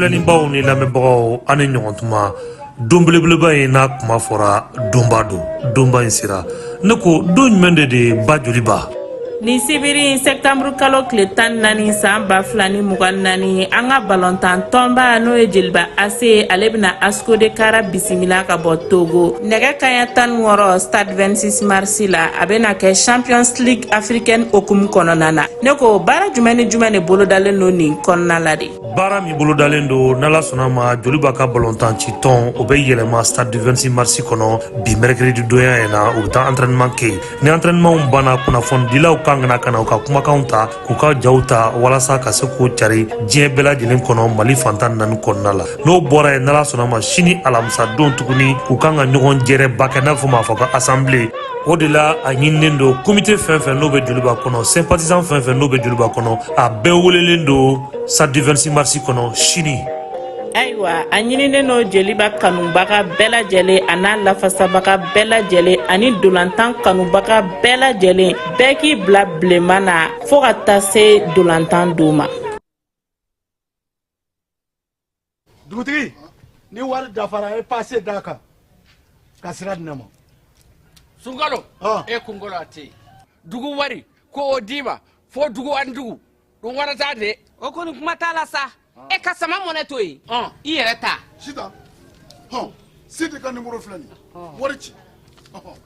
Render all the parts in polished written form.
Filɛlibaaw ni lamɛnbagaw, an ni ɲɔgɔn tuma. Don belebeleba in n'a kuma fɔra, donba don. Donba in sera. Ne ko, don jumɛn de ba Joliba? Nin sibiri, sɛtanburu kalo tile 14 san 2024, an ka balontan tɔnba, n'o ye Jeliba AC, ale bɛna ASCO de Kara bisimila ka bɔ Togo, nɛgɛ kaɲa 16, stade 26 mars la. A bɛna kɛ Champions League africaine hokumu kɔnɔna na. Ne ko, baara jumɛn ni jumɛn de bolodalen don nin kɔnɔna la de? Baara min bolodalen don, n'Ala sɔnna ma, Joliba ka balontan ci tɔn, o bɛ yɛlɛma stade du 26 mars kɔnɔ bi mercredi donya in na. U bɛ taa entraînement kɛ. Ni entraînement banna, kunnafonidilaw kan ka na u ka kumakanw ta, k'u ka jaw ta, walasa ka se k'o cari diɲɛ bɛɛ lajɛlen kɔnɔ, Mali fantan naani kɔnɔna la. N'o bɔra yen, n'Ala sɔnna ma, sini alamisa don tuguni, u kan ka ɲɔgɔn jɛrɛba kɛ, n'a bɛ fɔ ma fɔ ko assemblée. O de la, a ɲininen don, comité fɛn fɛn n'o bɛ Joliba kɔnɔ, sympathisant fɛn fɛn n'o bɛ Joliba kɔnɔ, a bɛɛ welelen don stade du 26 mars kɔnɔ sini. Ayiwa, a ɲininen don Jeliba kanubaga bɛɛ lajɛlen, a n'a lafasabaga bɛɛ lajɛlen, ani dolantan kanubaga bɛɛ lajɛlen, bɛɛ k'i bila bilenman na fɔɔ ka taa se dolantan don ma. Dugutigi, ni wari dafara, e passe d'a kan ka sira di ne ma. Sunkalo e kunkolo a tɛ yen. Dugu wari ko o d'i ma fo dugu ani dugu ɗum warata de. O kɔni, kuma t'a la sa. E ka Sama Mɔnɛ to yen, i yɛrɛ ta. Sitan hɔn, Sidi ka nimoro filɛ nin ye, wari ci ɔhɔn.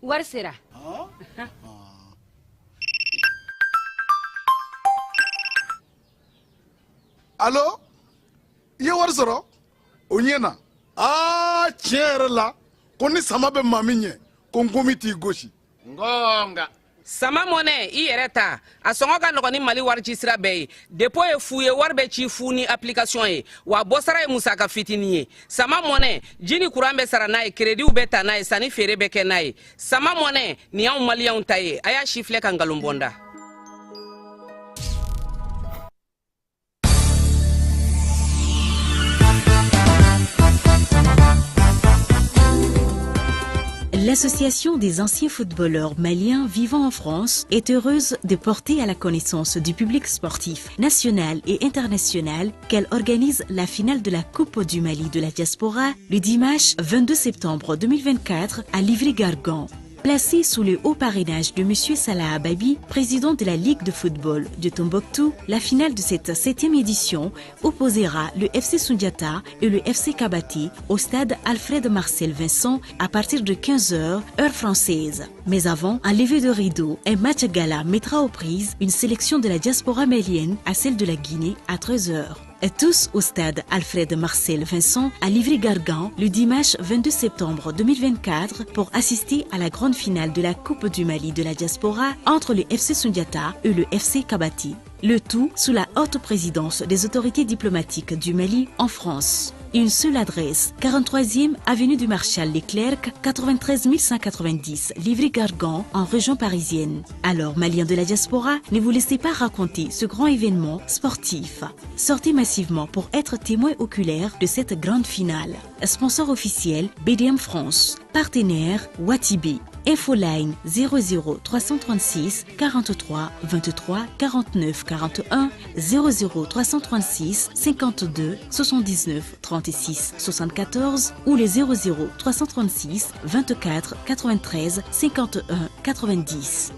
Wari sera. Alo, i ye wari sɔrɔ o ɲɛ na. Aa, tiɲɛ yɛrɛ la, ko ni sama bɛ maa min ɲɛ, ko nkomi t'i gosi. Ngonga. Sama Mɔnɛ, i yɛrɛ ta, a sɔngɔ ka nɔgɔn ni Mali wari ci sira bɛɛ ye. Dépôt ye fu ye, wari bɛ ci fu ni application ye, wa bɔsara ye musaka fitinin ye. Sama Mɔnɛ, ji ni kuran bɛ sara n'a ye, créditw bɛ ta n'a ye, sanni feere bɛ kɛ n'a ye. Sama Mɔnɛ nin y'anw Maliyɛnw ta ye. A y'a si filɛ ka nkalon bɔ n da. L'Association des anciens footballeurs maliens vivant en France est heureuse de porter à la connaissance du public sportif national et international qu'elle organise la finale de la Coupe du Mali de la diaspora le dimanche 22 septembre 2024 à Livry-Gargan. Placée sous le haut parrainage de M. Salah Ababi, président de la Ligue de football de Tombouctou, la finale de cette septième édition opposera le FC Sundiata et le FC Kabati au stade Alfred Marcel Vincent à partir de 15h, heure française. Mais avant, un lever de rideau, un match gala mettra aux prises une sélection de la diaspora malienne à celle de la Guinée à 13h. Tous au stade Alfred Marcel Vincent à Livry-Gargan le dimanche 22 septembre 2024 pour assister à la grande finale de la Coupe du Mali de la diaspora entre le FC Sundiata et le FC Kabati. Le tout sous la haute présidence des autorités diplomatiques du Mali en France. Une seule adresse, 43e avenue du Marshal Leclerc, 93 190, Livry-Gargan, en région parisienne. Alors, Maliens de la diaspora, ne vous laissez pas raconter ce grand événement sportif. Sortez massivement pour être témoin oculaire de cette grande finale. Sponsor officiel, BDM France. Partenaire, Watibé. Infoline 00 336 43 23 49 41, 00 336 52 79 36 74 ou les 00 336 24 93 51 90.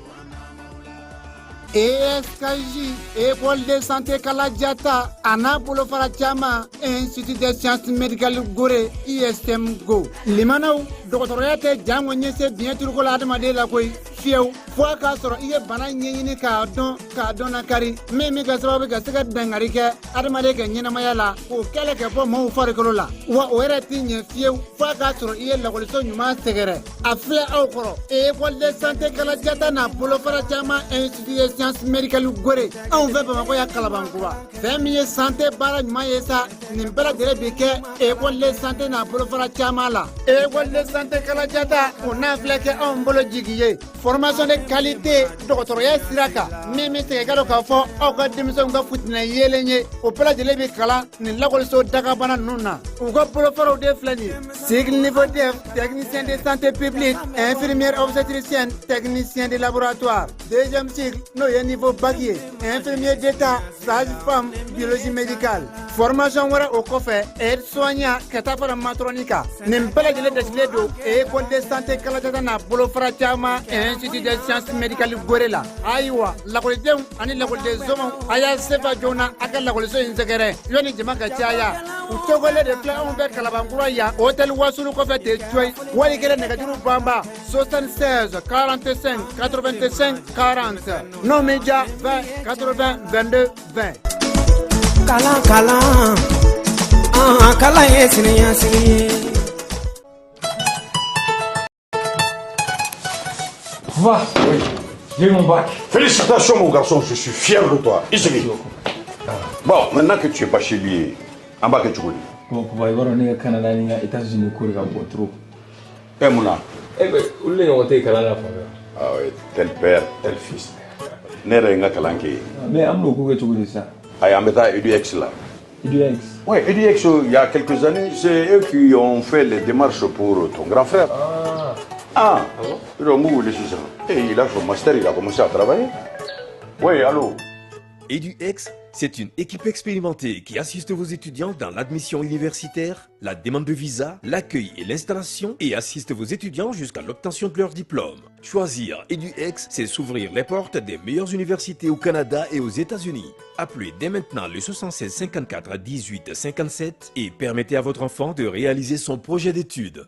ESKJ, École de santé Kaladiata, a n'a bolofara caman, Institut des sciences médicales Gore, ISM Go. Limanaw, dɔgɔtɔrɔya tɛ jango ɲɛse biɲɛ turuko la adamaden la koyi, fiyewu, fo a k'a sɔrɔ i ye bana ɲɛɲini k'a dɔn, k'a dɔn nakari min bɛ kɛ sababu ka se ka dangari kɛ adamaden ka ɲɛnamaya la, k'o kɛlɛ kɛ bɔ maaw farikolo la. Wa o yɛrɛ tɛ ɲɛ fiyewu fo a k'a sɔrɔ i ye lakɔliso ɲuman sɛgɛrɛ. A filɛ aw kɔrɔ, École de santé Kaladiata n'a bolofara caman, Institut des sciences médicales Gore, anw fɛ Bamakɔ yan, Kalabankura. Fɛn min ye santé baara ɲuman ye sa, nin bɛɛ lajɛlen bi kɛ École de santé n'a bolofara caman la. École de santé Kaladiata, o n'a filɛ kɛ anw bolo jigi ye, formation de Qualité dɔgɔtɔrɔya sira kan min bɛ segin ka dɔn k'a fɔ aw ka denmisɛnw ka futinɛ yeelen ye, o bɛɛ lajɛlen bɛ kalan nin lakɔliso dagabana ninnu na. U ka bolofaraw de filɛ nin ye: cycle niveau DEF, technicien de santé publique, infirmière obstétricienne, technicien de laboratoire. Deuxième cycle, n'o ye niveau bac ye, infirmier d'état, sage-femme, biologie médicale. Formation wɛrɛ o kɔfɛ, aide soignant, ka taa fara matron kan. Nin bɛɛ lajɛlen dasilen don école de santé Kalajata n'a bolofara caman, institut des sciences médicales Gore la. Ayiwa, lakɔlidenw ani lakɔliden somɔgɔw, a y'a sefa joona a ka lakɔliso in sɛgɛrɛ yanni jama ka caya. U tɔgɔlen de filɛ anw fɛ Kalabankura yan, hôtel Wasulu kɔfɛ ten coyi. Wali kelen nɛgɛjuru banba 76 45 85 40, n'o min ja 20 80 22 20. Kalan, kalan, an kalan ye siniɲɛsigi ye. Va. Oui. J'ai eu mon bac. Félicitations, mon garçon, je suis fier de toi. Ici. Bon, maintenant que tu es bachelier, an b'a kɛ cogo di? Bon, papa, i b'a dɔn ne ka Canada ni n ka États-Unis ko de ka bon trop. E mun na? Eh ben, olu de ɲɔgɔn tɛ yen kalan na fan bɛɛ. Ah oui, tel père, tel fils. Ne yɛrɛ ye n ka kalan kɛ yen. Mais an bɛn'o ko kɛ cogo di sisan? Ayi, an bɛ taa EDUX la. EDUX? Oui, EDUX, il y a quelques années, c'est eux qui ont fait les démarches pour ton grand frère. Ah. Ah, ah bon? Ils sisan. Et il a son master, il a commencé à travailler. Oui, allô? EduX, c'est une équipe expérimentée qui assiste vos étudiants dans l'admission universitaire, la demande de visa, l'accueil et l'installation et assiste vos étudiants jusqu'à l'obtention de leur diplôme. Choisir EduX, c'est s'ouvrir les portes des meilleures universités au Canada et aux États-Unis. Appelez dès maintenant le 76 54 18 57 et permettez à votre enfant de réaliser son projet d'études.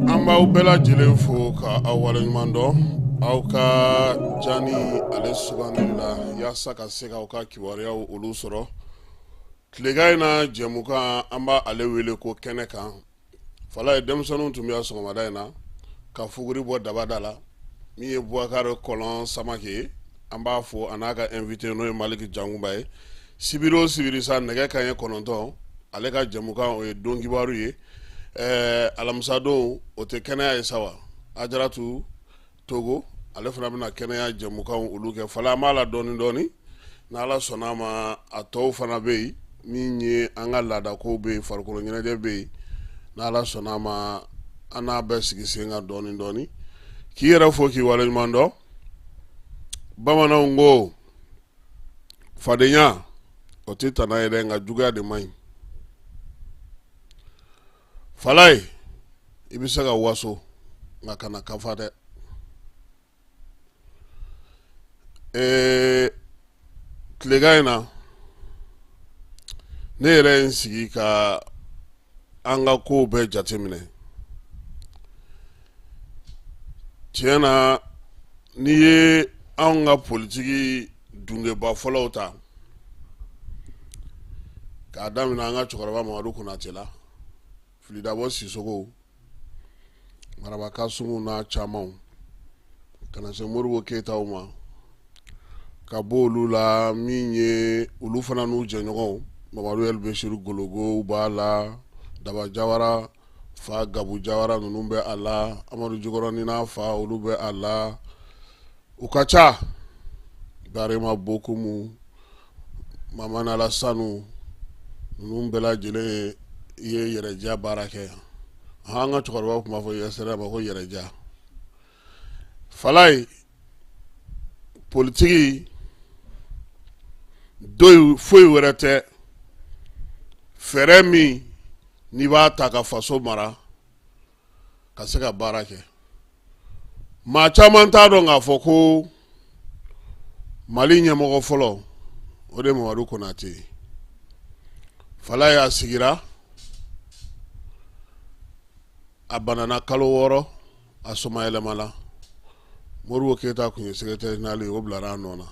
An b'aw bɛɛ lajɛlen fo ka aw waleɲuman dɔn aw ka jani ale sugandili la yaasa ka se k'aw ka kibaruyaw olu sɔrɔ tilegan in na. Jɛmukan, an b'a ale wele ko Kɛnɛ kan. Fala ye denmisɛnninw tun bɛ yan sɔgɔmada in na ka fuguri bɔ dabada la. Min ye Bubakari Kɔlɔn Samake ye, an b'a fo, a n'a ka invité, n'o ye Maliki Jankunba ye. Sibiri o sibiri sa, nɛgɛ kanɲɛ 9, ale ka jɛmukan, o ye don kibaru ye. Alamisadon, o tɛ kɛnɛya ye sa wa? Ajaratu Togo, ale fana bɛna kɛnɛya jɛmukan olu kɛ. Fala, an b'a la dɔɔni dɔɔni, n'Ala sɔnna a ma. A tɔw fana bɛ yen, min ye an ka laadakow bɛ yen, farikolo ɲɛnajɛ bɛ yen, n'Ala sɔnna a ma, an n'a bɛɛ sigi sen kan dɔɔni dɔɔni. K'i yɛrɛ fo k'i waleɲuman dɔn. Bamananw ko fadenya o tɛ tana ye dɛ, nka juguya de man ɲi. Falaye, i bɛ se ka waso, nka kana kafa dɛ. Tilegan in na, ne yɛrɛ ye n sigi ka an ka kow bɛɛ jateminɛ. Tiɲɛ na, n'i ye anw ka politiki dungeba fɔlɔw ta k'a daminɛ an ka cɛkɔrɔba Mamadu Konate la, Filidabɔ Sisoko, Maraba Kasumu n'a camanw, ka na se Modibo Keyitaw ma, ka bɔ olu la, min ye olu fana n'u jɛɲɔgɔnw, Mamadu El Bashir Gologow b'a la, Daba Jawara fa Gabu Jawara ninnu bɛ a la, Amadu Jikɔrɔni n'a fa olu bɛ a la, u ka ca, Barema Bokumu, Mamana Alasanu ninnu bɛɛ lajɛlen ye yɛrɛdiya baara kɛ yan. An ka cɛkɔrɔbaw tun b'a fɔ USR ma ko yɛrɛdiya. Falaye, politiki doyi foyi wɛrɛ tɛ, fɛɛrɛ min n'i b'a ta ka faso mara, ka se ka baara kɛ. Maa caman t'a dɔn k'a fɔ ko Mali ɲɛmɔgɔ fɔlɔ O de ye Mamadu Konate ye. Falaye a sigira, a banana kalo 6, a somayɛlɛmala. Modibo Keyita tun ye secrétaire général ye, o bilara a nɔ na.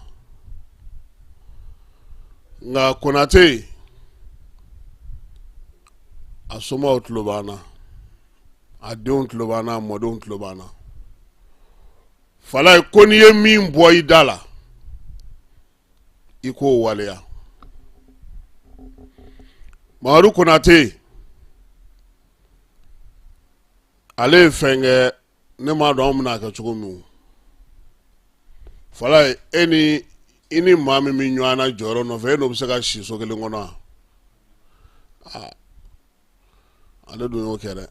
Nka Konate, a somaw tulo b'an na, a denw tulo b'an na, a mɔdenw tulo b'an na. Falaye, ko n'i ye min bɔ i da la, i k'o waleya. Mamadu Konate, ale ye fɛn kɛ, ne m'a dɔn anw bɛna kɛ cogo min. Falaye, e ni i ni maa min bɛ ɲɔgɔn na jɔyɔrɔ nɔfɛ, e n'o bɛ se ka si so kelen kɔnɔ wa? Ale dun y'o kɛ dɛ.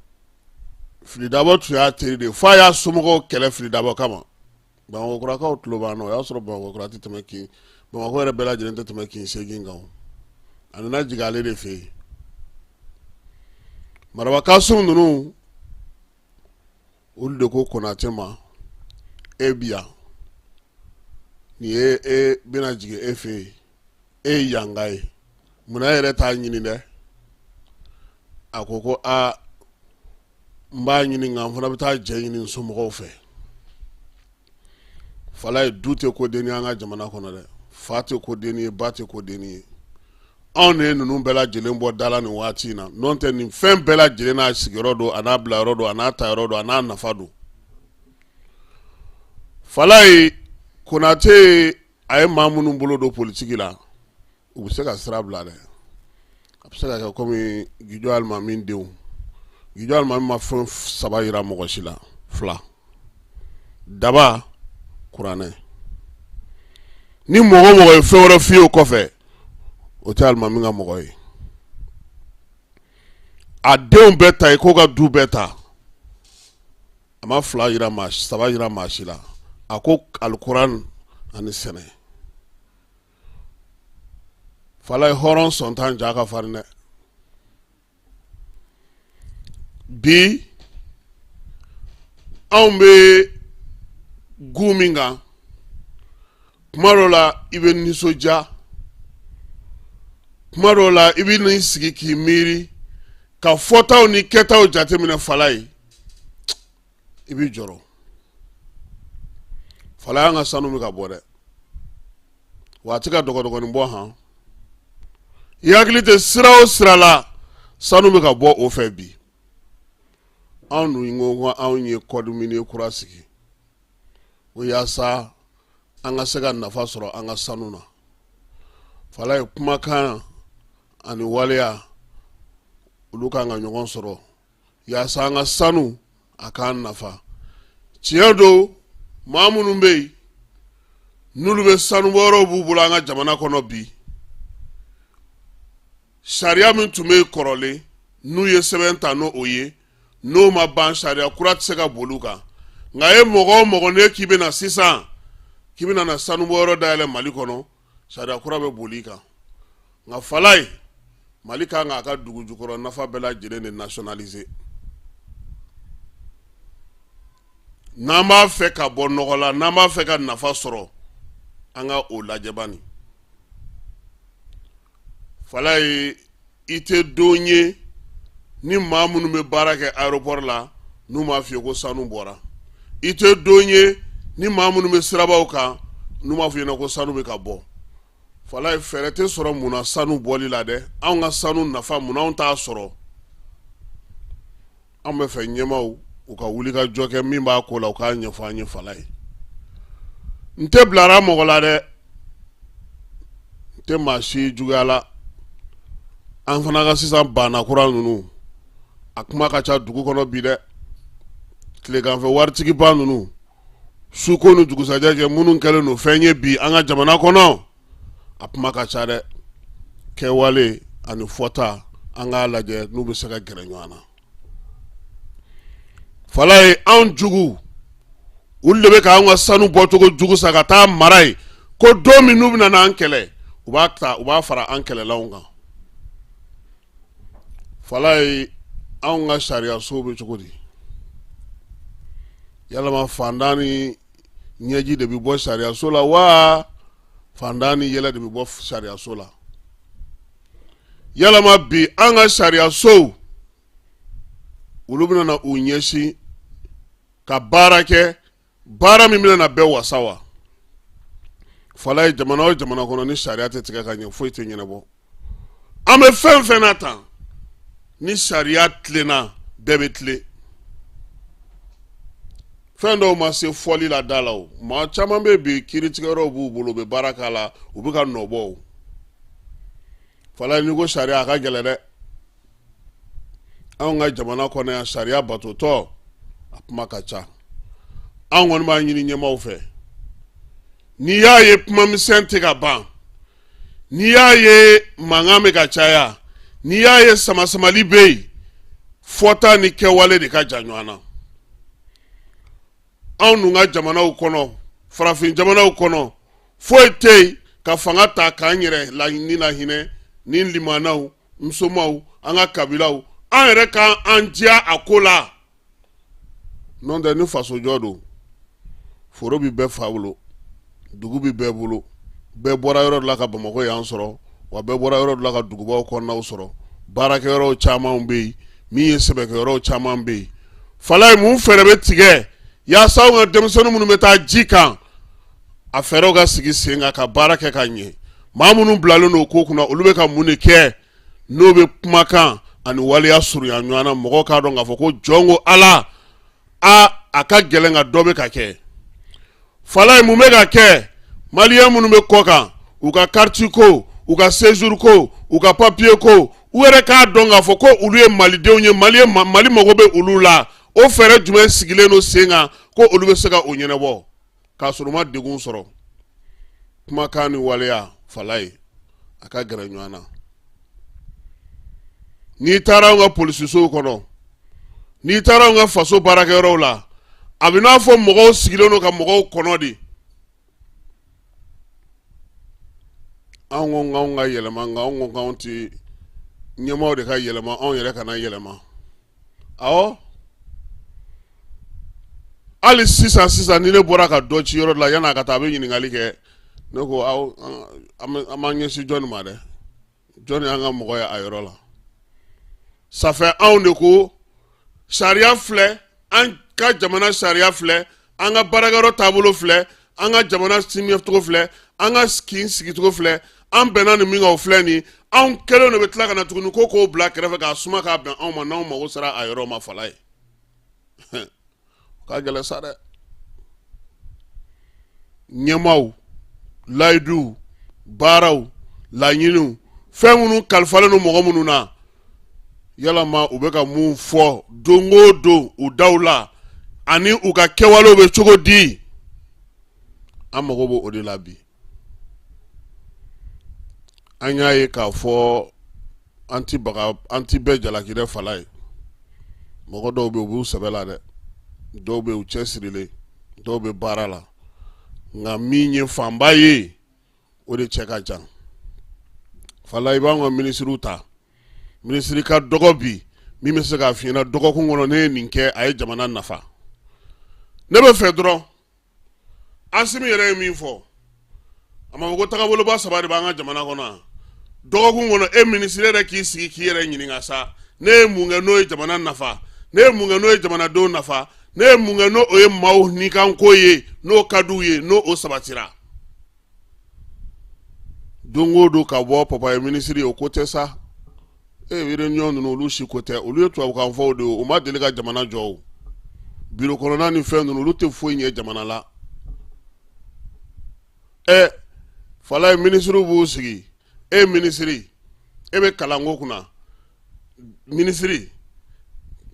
Fili Dabɔ tun y'a teri de ye, f'a y'a somɔgɔw kɛlɛ Fili Dabɔ kama. Bamakɔkurakaw tulo b'an na, o y'a sɔrɔ Bamakɔkura tɛ tɛmɛ kin, Bamakɔ yɛrɛ bɛɛ lajɛlen tɛ tɛmɛ kin 8 kan. A nana jigin ale de fɛ yen. Maraba Kasum ninnu, olu de ko Konate ma, e bi yan, nin ye e bɛna jigin e fɛ yen, e ye yanka ye, munna e yɛrɛ t'a ɲini dɛ? A ko ko aa, n b'a ɲini, nka n fana bɛ taa jɛ ɲini n somɔgɔw fɛ. Falaye, du tɛ ko denni an ka jamana kɔnɔ dɛ. Fa tɛ ko denni ye, ba tɛ ko denni ye. Anw de ye ninnu bɛɛ lajɛlen bɔ da la nin waati in na. N'o tɛ, nin fɛn bɛɛ lajɛlen n'a sigiyɔrɔ don, a n'a bilayɔrɔ don, a n'a tayɔrɔ don, a n'a nafa don. Falaye, Konate, a ye maa minnu bolo don politiki la, u bɛ se ka sira bila dɛ. A bɛ se ka kɛ komi Gijo Alimami denw. Gijo Alimami ma fɛn saba yira mɔgɔ si la, fila: daba, kuranɛ. Ni mɔgɔ o mɔgɔ ye fɛn wɛrɛ f'i ye o kɔfɛ, o tɛ Alimami ka mɔgɔ ye. A denw bɛɛ ta, i k'o ka du bɛɛ ta, a ma fila yira maa, saba yira maa si la. A ko alikuran ani sɛnɛ. Falaye, hɔrɔn sɔntan ja ka farin dɛ. Bi anw bɛ gu min kan, kuma dɔ la i bɛ nisɔndiya, kuma dɔ la i bɛ n'i sigi k'i miiri ka fɔtaw ni kɛtaw jateminɛ. Falaye, i b'i jɔrɔ. Falaye, an ka sanu bɛ ka bɔ dɛ, wa a tɛ ka dɔgɔdɔgɔnin bɔ han. I hakili tɛ sira o sira la, sanu bɛ ka bɔ o fɛ bi. Anw dun ko ko anw ye code minier kura sigi o yaasa an ka se ka nafa sɔrɔ an ka sanu na. Falaye, kumakan ani waleya, olu kan ka ɲɔgɔn sɔrɔ yaasa an ka sanu a k'an nafa. Tiɲɛ don, maa minnu bɛ yen n'olu bɛ sanubɔyɔrɔw b'u bolo an ka jamana kɔnɔ bi, sariya min tun bɛ yen kɔrɔlen, n'u ye sɛbɛn ta n'o o ye, n'o ma ban, sariya kura tɛ se ka boli u kan. Nka e mɔgɔ o mɔgɔ n'e k'i bɛna sisan k'i bɛna na sanubɔyɔrɔ dayɛlɛ Mali kɔnɔ, sariya kura bɛ boli i kan. Nka Falaye, Mali kan k'a ka dugu jukɔrɔ nafa bɛɛ lajɛlen de nationaliser n'an b'a fɛ ka bɔ nɔgɔ la, n'an b'a fɛ ka nafa sɔrɔ. An ka o lajɛba nin. Falaye, i tɛ don ye ni maa minnu bɛ baara kɛ aéroport la n'u m'a f'i ye ko sanu bɔra. I tɛ don ye ni maa minnu bɛ sirabaw kan n'u m'a f'i ɲɛna ko sanu bɛ ka bɔ. Falaye, fɛɛrɛ tɛ sɔrɔ mun na sanu bɔli la dɛ? Anw ka sanu nafa, mun anw t'a sɔrɔ? An bɛ fɛ ɲɛmaaw u ka wuli ka jɔ kɛ min b'a ko la, u k'a ɲɛfɔ an ye. Falaye, n tɛ bilara mɔgɔ la dɛ, n tɛ maa si juguya la. An fana ka sisan banakura ninnu, a kuma ka ca dugu kɔnɔ bi dɛ. Tileganfɛ waritigiba ninnu, su ko ni dugusajɛ kɛ, minnu kɛlen don fɛn ye bi an ka jamana kɔnɔ, a kuma ka ca dɛ. Kɛwale ani fɔta, an k'a lajɛ n'u bɛ se ka gɛrɛ ɲɔgɔn na. Falaye, anw jugu, olu de bɛ k'an ka sanu bɔcogo jugu san ka taa mara yen, ko don min n'u bɛna n'an kɛlɛ, u b'a ta, u b'a fara an kɛlɛlanw kan. Falaye, anw ka sariyaso bɛ cogo di? Yalama fantan ni ɲɛji de bɛ bɔ sariyaso la wa? Fantan ni yɛlɛ de bɛ bɔ sariyaso la. Yalama bi an ka sariyasow, olu bɛna na u ɲɛsin ka baara kɛ, baara min bɛna na bɛɛ wasa wa? Falaye, jamana o jamana kɔnɔ ni sariya tɛ tigɛ ka ɲɛ, foyi tɛ ɲɛnabɔ. An bɛ fɛn fɛn na tan, ni sariya tilenna, bɛɛ bɛ tilen. Fɛn dɔw ma se fɔli la da la. O maa caman bɛ bi, kiiritigɛyɔrɔw b'u bolo, u bɛ baara k'a la, u bɛ ka nɔ bɔ. O Falaye, n'i ko sariya, a ka gɛlɛn dɛ. Anw ka jamana kɔnɔ yan, sariya batotɔ, a kuma ka ca. Anw kɔni b'a ɲini ɲɛmaaw fɛ, n'i y'a ye kuma misɛn tɛ ka ban, n'i y'a ye mankan bɛ ka caya, n'i y'a ye samasamali bɛ yen, fɔta ni kɛwale de ka jan ɲɔgɔn na. Anw dun ka jamanaw kɔnɔ, farafin jamanaw kɔnɔ, foyi tɛ yen ka fanga ta k'an yɛrɛ la ni la hinɛ ni limanaw, musomaw, an ka kabilaw, an yɛrɛ ka an diya a ko la. N'o tɛ, ni fasojɔ don, foro bɛ bɛɛ fa bolo, dugu bɛ bɛɛ bolo, bɛɛ bɔra yɔrɔ dɔ la ka Bamakɔ yan sɔrɔ wa, bɛɛ bɔra yɔrɔ dɔ la ka dugubaw kɔnɔnaw sɔrɔ. Baarakɛyɔrɔw caman bɛ yen, min ye sɛbɛkɛyɔrɔw caman bɛ yen. Falaye, mun fɛɛrɛ bɛ tigɛ yaasa anw ka denmisɛnnin minnu bɛ taa ji kan, a fɛɛrɛw ka sigi sen kan ka baara kɛ ka ɲɛ? Maa minnu bilalen don o ko kunna, olu bɛ ka mun de kɛ n'o bɛ kumakan ani waleya surunya ɲɔgɔn na, mɔgɔw k'a dɔn k'a fɔ ko jɔn ko Ala, a ka gɛlɛn ka dɔ bɛ ka kɛ? Falaye, mun bɛ ka kɛ maliyɛn minnu bɛ kɔ kan, u ka carte ko, u ka séjour ko, u ka papier ko, u yɛrɛ k'a dɔn k'a fɔ ko olu ye malidenw ye, mali mali mago bɛ olu la? O fɛɛrɛ jumɛn sigilen don sen kan ko olu bɛ se ka o ɲɛnabɔ k'a sɔrɔ u ma degun sɔrɔ? Kumakan ni waleya, Falaye, a ka gɛrɛ ɲɔgɔn na. N'i taara anw ka polisisow kɔnɔ, n'i taara anw ka faso baarakɛyɔrɔw la, a bɛ n'a fɔ mɔgɔw sigilen don ka mɔgɔw kɔnɔ de. Anw ko k'anw ka yɛlɛma, nka anw ko k'anw tɛ ɲɛmaaw de ka yɛlɛma, anw yɛrɛ kana yɛlɛma. Awɔ, hali sisan sisan, ni ne bɔra ka dɔ ci yɔrɔ dɔ la, yan'a ka taa, a bɛ ɲininkali kɛ. Ne ko aw, an b'an ɲɛsin jɔnni ma dɛ? Jɔnni y'an ka mɔgɔ ye a yɔrɔ la? Ça fait anw de ko sariya filɛ, an ka jamana sariya filɛ, an ka baarakɛyɔrɔ taabolo filɛ, an ka jamana siniɲɛcogo filɛ, an ka kin sigicogo filɛ, an bɛnna nin min kan, o filɛ nin. Anw kelen de bɛ tila ka na tuguni ko k'o bila kɛrɛfɛ k'a suma k'a bɛn anw ma, n'anw mago sera a yɔrɔ ma. Falaye, o ka gɛlɛn sa dɛ. Ɲɛmaaw, layiduw, baaraw, laɲiniw, fɛn minnu kalifalen don mɔgɔ minnu na, yalama u bɛ ka mun fɔ don o don u daw la, ani u ka kɛwalew bɛ cogo di? An mago b'o de la bi. An y'a ye k'a fɔ an ti baga, an ti bɛɛ jalaki dɛ. Falaye, mɔgɔ dɔw bɛ yen, u b'u sɛbɛ la dɛ, dɔw bɛ yen, u cɛsirilen, dɔw bɛ baara la, nka min ye fanba ye, o de cɛ ka jan. Falaye, i b'an ka minisiriw ta, minisiri ka dɔgɔ bi min bɛ se k'a f'i ɲɛna dɔgɔkun kɔnɔ ne ye nin kɛ, a ye jamana nafa. Ne bɛ fɛ dɔrɔn, Asimi yɛrɛ ye min fɔ, a ma fɔ ko tagaboloba saba de b'an ka jamana kɔnɔ wa? Dɔgɔkun kɔnɔ, e minisiri yɛrɛ k'i sigi k'i yɛrɛ ɲininka sa, ne ye mun kɛ n'o ye jamana nafa? Ne ye mun kɛ n'o ye jamanadenw nafa? Ne ye mun kɛ n'o ye maaw nikanko ye, n'o ka d'u ye, n'o o sabatira? Don o don ka bɔ papa ye minisiri ye, o ko tɛ sa. E réunion ninnu, olu si ko tɛ. Olu ye tubabukan fɔw de ye, u ma deli ka jamana jɔ. O biro kɔnɔna ni fɛn ninnu, olu tɛ foyi ɲɛ jamana la. Ɛ Falaye, minisiriw b'u sigi, e minisiri, e bɛ kalanko kunna, minisiri,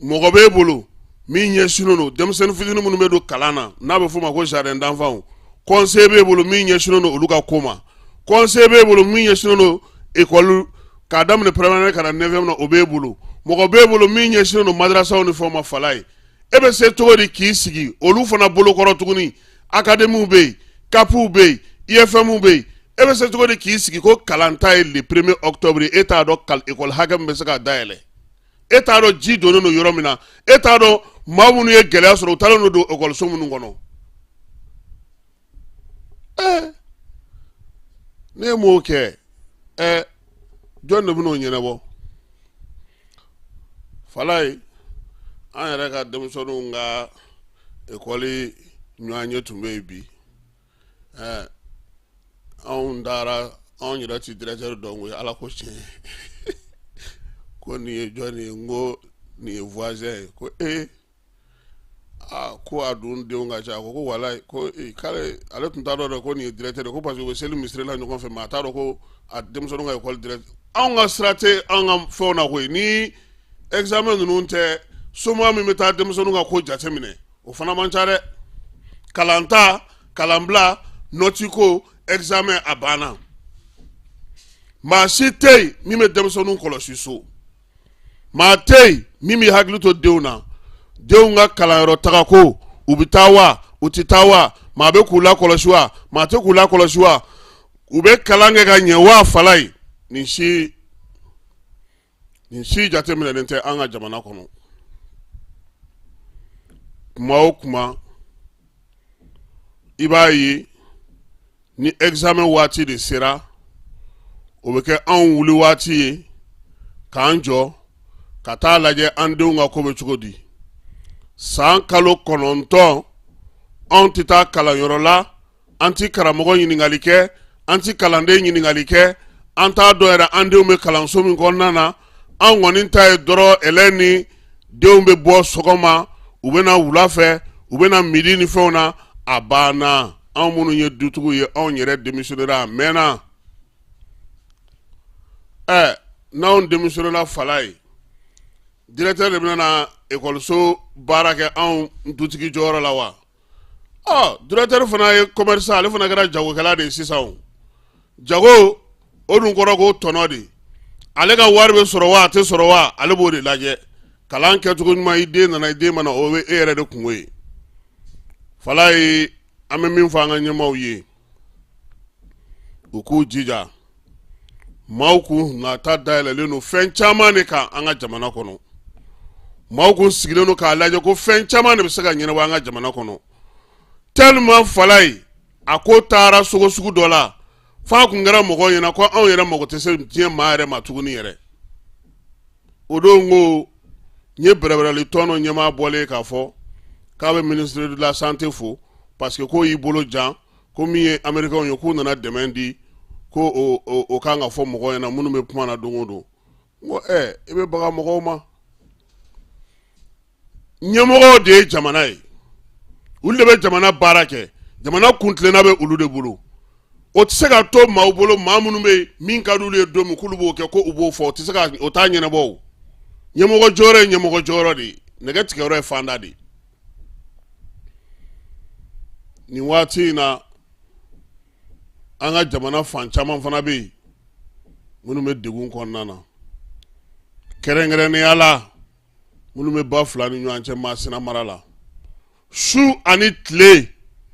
mɔgɔ b'e bolo min ɲɛsinnen don denmisɛnnin fitinin minnu bɛ don kalan na, n'a bɛ f'o ma ko jardin d'enfants? Conseiller b'e bolo min ɲɛsinnen don olu ka ko ma? Conseiller b'e bolo min ɲɛsinnen don école k'a daminɛ première année ka na neuvième na, o b'e bolo? Mɔgɔ b'e bolo min ɲɛsinnen don madrasaw ni fɛnw ma? Falaye, e bɛ se cogo di k'i sigi olu fana bolokɔrɔ tuguni? Académie bɛ yen, CAPw bɛ yen, IFM bɛ yen. E bɛ se cogo di k'i sigi ko kalanta ye le premier octobre, e t'a dɔn école hakɛ min bɛ se ka dayɛlɛ, e t'a dɔn ji donnen don yɔrɔ min na, e t'a dɔn maa minnu ye gɛlɛya sɔrɔ, u taalen don ekɔliso minnu kɔnɔ? Ɛɛ, Ne m'o kɛ, ɛ, jɔn de bɛn'o ɲɛnabɔ? Falaye, an yɛrɛ ka denmisɛnninw ka ekɔli ɲɔgɔnye tun bɛ yen bi. Ɛɛ, anw taara, anw yɛrɛ ti directeur dɔn koyi. Ala ko tiɲɛ, ko nin ye jɔn ye? N ko nin ye voisin ye. Ko ee, aa, ko a dun denw ka ca. A ko walayi, ko ee, k'ale ale tun t'a dɔn dɛ ko nin ye directeur ye, ko parce que u bɛ seli misiri la ɲɔgɔn fɛ, mais a t'a dɔn ko a denmisɛnninw ka école directeur. Anw ka sira tɛ an ka fɛnw na koyi. Ni examen ninnu tɛ, soma min bɛ taa denmisɛnninw ka ko jateminɛ, o fana man ca dɛ. Kalanta, kalanbila, nɔti ko, examen, a banna. Maa si tɛ yen min bɛ denmisɛnninw kɔlɔsi so. Maa tɛ yen min b'i hakili to denw na, denw ka kalanyɔrɔ taga ko, u bɛ taa wa, u tɛ taa wa, maa bɛ k'u lakɔlɔsi wa, maa tɛ k'u lakɔlɔsi wa, u bɛ kalan kɛ ka ɲɛ wa. Falaye, nin si jateminɛlen tɛ an ka jamana kɔnɔ. Kuma o kuma, i b'a ye ni examen waati de sera, o bɛ kɛ anw wuli waati ye k'an jɔ ka taa lajɛ an denw ka ko bɛ cogo di. San kalo 9, anw tɛ taa kalanyɔrɔ la, an ti karamɔgɔ ɲininkali kɛ, an ti kalanden ɲininkali kɛ, an t'a dɔn yɛrɛ an denw bɛ kalanso min kɔnɔna na. An kɔni ta ye dɔrɔn, ɛlɛ ni denw bɛ bɔ sɔgɔma, u bɛ na wula fɛ, u bɛ na midi ni fɛnw na, a banna. Anw minnu ye dutigiw ye, anw yɛrɛ démissionnera a mɛnna. Ɛ, n'anw démissionnera, Falaye, directeur de bɛna na ekɔliso baara kɛ anw dutigi jɔyɔrɔ la wa? Ɔ, directeur fana ye commerçant, ale fana kɛra jagokɛla de ye sisan. O jago o dun kɔrɔ ko tɔnɔ de. Ale ka wari bɛ sɔrɔ wa, a tɛ sɔrɔ wa, ale b'o de lajɛ. Kalan kɛcogo ɲuman, i den nana, i den ma na, o bɛ e yɛrɛ de kungo ye. Falaye, an bɛ min fɔ an ka ɲɛmaaw ye, u k'u jija. Maaw kun nata dayɛlɛlen don fɛn caman de kan an ka jamana kɔnɔ. Maaw kun sigilen don k'a lajɛ ko fɛn caman de bɛ se ka ɲɛnabɔ an ka jamana kɔnɔ. Tellement, Falaye, a ko taara sogo sugu dɔ la f'a kun kɛra mɔgɔw ɲɛna ko anw yɛrɛ mago tɛ se diɲɛ maa yɛrɛ ma tuguni yɛrɛ. O don ko n ye bɛrɛbɛrɛli tɔn dɔ ɲɛmaa bɔlen k'a fɔ k'a bɛ ministre de la santé fo, parce que k'o y'i bolo jan, ko min ye américains ye, k'u nana dɛmɛ di, ko o kan ka fɔ mɔgɔw ɲɛna minnu bɛ kuma na don o don. N ko ɛ, i bɛ baga mɔgɔw ma. Ɲɛmɔgɔw de ye jamana ye, olu de bɛ jamana baara kɛ, jamana kuntilenna bɛ olu de bolo. O tɛ se ka to maaw bolo, maa minnu bɛ yen, min ka di olu ye don min k'olu b'o kɛ, ko u b'o fɔ, o tɛ se ka o t'a ɲɛnabɔ. O ɲɛmɔgɔ jɔyɔrɔ ye ɲɛmɔgɔ jɔyɔrɔ de ye, nɛgɛ tigɛyɔrɔ ye fanda de ye. Nin waati in na, an ka jamana fan caman fana bɛ yen minnu bɛ degun kɔnɔna na, kɛrɛnkɛrɛnnenya la minnu bɛ ba fila ni ɲɔgɔn cɛ Masina mara la. Su ani tile,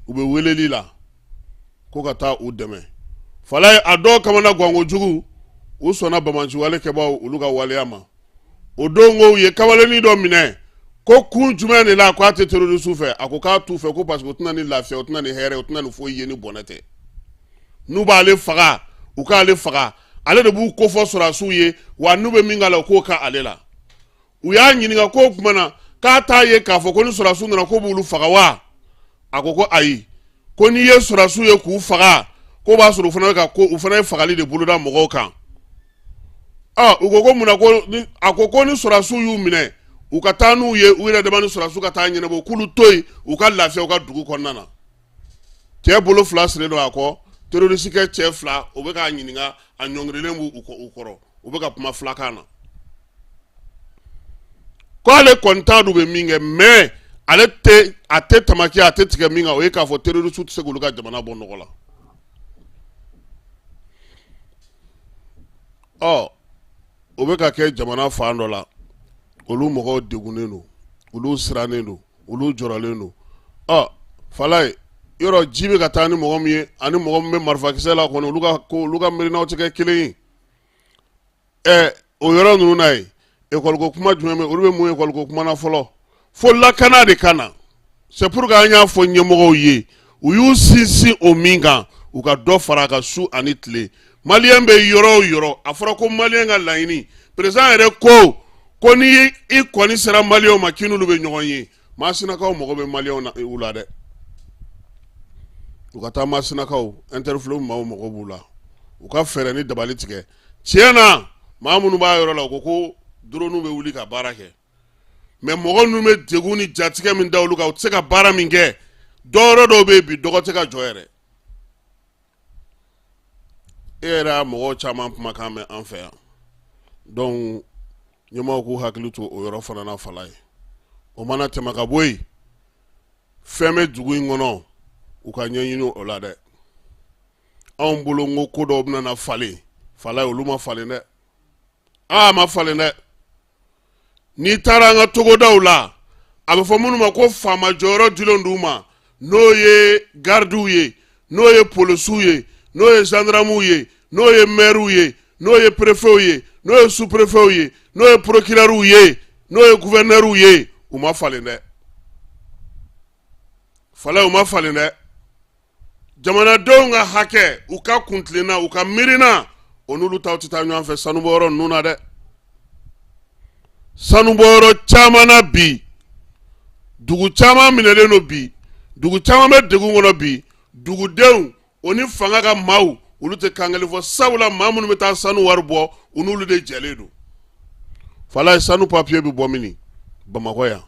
u bɛ weleli la ko ka taa u dɛmɛ. Falaye, a dɔw kamana gan kojugu, u sɔnna banbaanciwale kɛbaaw olu ka waleya ma. O don ko u ye kamalennin dɔ minɛ ko kun jumɛn de la k'a tɛ terroriste fɛ? A ko k'a t'u fɛ ko parce que u tɛna ni lafiya, u tɛna ni hɛrɛ, u tɛna ni foyi ye ni bɔnɛ tɛ. N'u b'ale faga, u k'ale faga, ale de b'u kofɔ sɔrɔdasiw ye wa. N'u bɛ min k'a la, u k'o k'ale la. U y'a ɲininka k'o tuma na k'a t'a ye k'a fɔ ko ni sɔrɔdasiw nana k'o b'olu faga wa? A ko ko ayi, ko n'i ye sɔrɔdasiw ye k'u faga, k'o b'a sɔrɔ u fana bɛ ka ko, u fana ye fagali de boloda mɔgɔw kan. Ɔ, u ko ko munna? Ko a ko ko ni sɔrɔdasiw y'u minɛ, u ka taa n'u ye, u yɛrɛ dama ni sɔrɔdasiw ka taa ɲɛnabɔ, k'olu to yen, u ka lafiya u ka dugu kɔnɔna na. Cɛ bolo fila sirilen don a kɔ, terroriste kɛ cɛ fila, o bɛ k'a ɲininka, a ɲɔngirilen b'u u kɔrɔ, u bɛ ka kuma filakan na, ko ale kɔni t'a dɔn u bɛ min kɛ, mais ale tɛ, a tɛ tamaki, a tɛ tigɛ min kan, o ye k'a fɔ terroriste tɛ se k'olu ka jamana bɔ nɔgɔ la. Ɔ, o bɛ ka kɛ jamana fan dɔ la, olu mɔgɔw degunnen don, olu sirannen don, olu jɔrɔlen don. Ɔ, Falaye, yɔrɔ ji bɛ ka taa ni mɔgɔ min ye ani mɔgɔ min bɛ marifakisɛ la kɔni, olu ka ko, olu ka miirinaw tɛ kɛ kelen ye. Ɛ, o yɔrɔ ninnu na yen, ekɔliko kuma jumɛn bɛ olu bɛ mun ekɔliko kuma na fɔlɔ? Fo lakana de ka na. C'est pour que an y'a fɔ ɲɛmɔgɔw ye, u y'u sinsin o min kan. U U ka dɔ fara a kan su ani tile. Maliyɛn bɛ yɔrɔ o yɔrɔ, a fɔra ko maliyɛn ka laɲini, président yɛrɛ ko ko ni i kɔni sera maliyɛnw ma k'i n'olu bɛ ɲɔgɔn ye. Masinakaw mago bɛ maliyɛnw na u la dɛ. U ka taa Masinakaw, Interflow maaw mago b'u la. U ka fɛɛrɛ ni dabali tigɛ. Tiɲɛ na, maa minnu b'a yɔrɔ la, u ko ko drone bɛ wuli ka baara kɛ. Mais mɔgɔ ninnu bɛ degun ni jatigɛ min da olu kan, u tɛ se ka baara min kɛ. Dɔwɛrɛ dɔw bɛ yen bi, dɔgɔ tɛ ka jɔ yɛrɛ. E yɛrɛ y'a mɔgɔw caman kumakan mɛn an fɛ yan. Donc ɲɛmaaw k'u hakili to o yɔrɔ fana na fala ye. O mana tɛmɛ ka bɔ yen, fɛn bɛ dugu in kɔnɔ, u ka ɲɛɲini o la dɛ. Anw bolo n ko ko dɔw bɛna na falen fala ye, olu ma falen dɛ. Aa, ma falen dɛ. N'i taara an ka togodaw la, a bɛ fɔ minnu ma ko faama jɔyɔrɔ dilen d'u ma, n'o ye garidiw ye, n'o ye polisiw ye, n'o ye zandaramuw ye, n'o ye mɛriw ye, n'o ye perefew ye, n'o ye superefew ye, n'o ye porokirɛriw ye, n'o ye guvɛrinɛriw ye, u ma falen dɛ. Fala, u ma falen dɛ. Jamanadenw ka hakɛ, u ka kuntilenna, u ka miirina, o n'olu taw tɛ taa ɲɔgɔn fɛ sanubɔyɔrɔ ninnu na dɛ. Sanubɔyɔrɔ caman na bi, dugu caman minɛlen don bi, dugu caman bɛ degun kɔnɔ bi. Dugudenw o ni fanga ka maaw, olu tɛ kan kelen fɔ, sabula maa minnu bɛ taa sanu wari bɔ, u n'olu de jɛlen don. Fala, sanu papiye bɛ bɔ min Bamakɔ yan,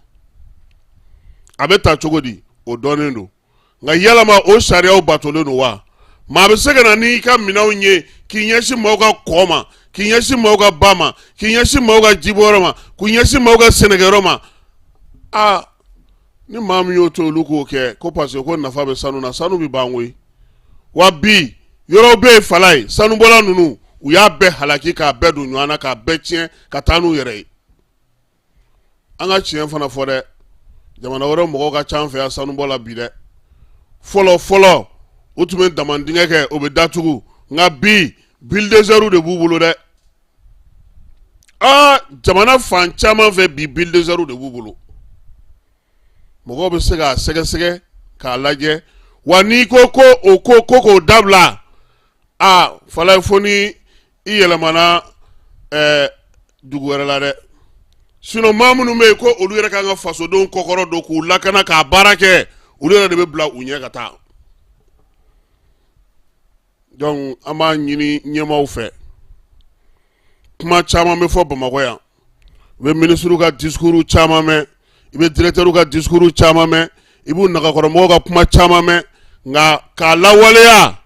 a bɛ ta cogo di, o dɔnnen don. Nka yalama o sariyaw batolen don wa? Maa bɛ se ka na n'i ka minɛnw ye k'i ɲɛsin maaw ka kɔ ma, k'i ɲɛsin maaw ka ba ma, k'i ɲɛsin maaw ka jibɔyɔrɔ ma, k'i ɲɛsin maaw ka sɛnɛkɛyɔrɔ ma. Aa, ni maa min y'o to olu k'o kɛ ko parce que ko nafa bɛ sanu na, sanu bɛ ban koyi. Wa bi yɔrɔw bɛ yen fala ye, sanubɔla ninnu u y'a bɛɛ halaki k'a bɛɛ don ɲɔgɔn na, k'a bɛɛ tiɲɛ ka taa n'u yɛrɛ ye. An ka tiɲɛ fana fɔ dɛ, jamana wɛrɛ mɔgɔw ka ca an fɛ yan sanubɔ la bi dɛ. Fɔlɔ fɔlɔ u tun bɛ damandingɛ kɛ, o bɛ datugu, nka bi bulldozerw de b'u bolo dɛ. Aa, jamana fan caman fɛ bi, bulldozerw de b'u bolo. Mɔgɔw bɛ se k'a sɛgɛsɛgɛ k'a lajɛ. Wa n'i ko ko o ko ko k'o dabila, aa fala, fo ni i yɛlɛmana dugu wɛrɛ la dɛ. Sinon maa minnu bɛ yen ko olu yɛrɛ kan ka fasodenw kɔkɔrɔ don k'u lakana k'a baara kɛ, olu yɛrɛ de bɛ bila u ɲɛ ka taa. Donc an b'a ɲini ɲɛmaaw fɛ, kuma caman bɛ fɔ Bamakɔ yan, i bɛ minisiriw ka discours caman mɛn, i bɛ directeur ka discours caman mɛn, i b'u nagakɔrɔmɔgɔw ka kuma caman mɛn, nka k'a lawaleya,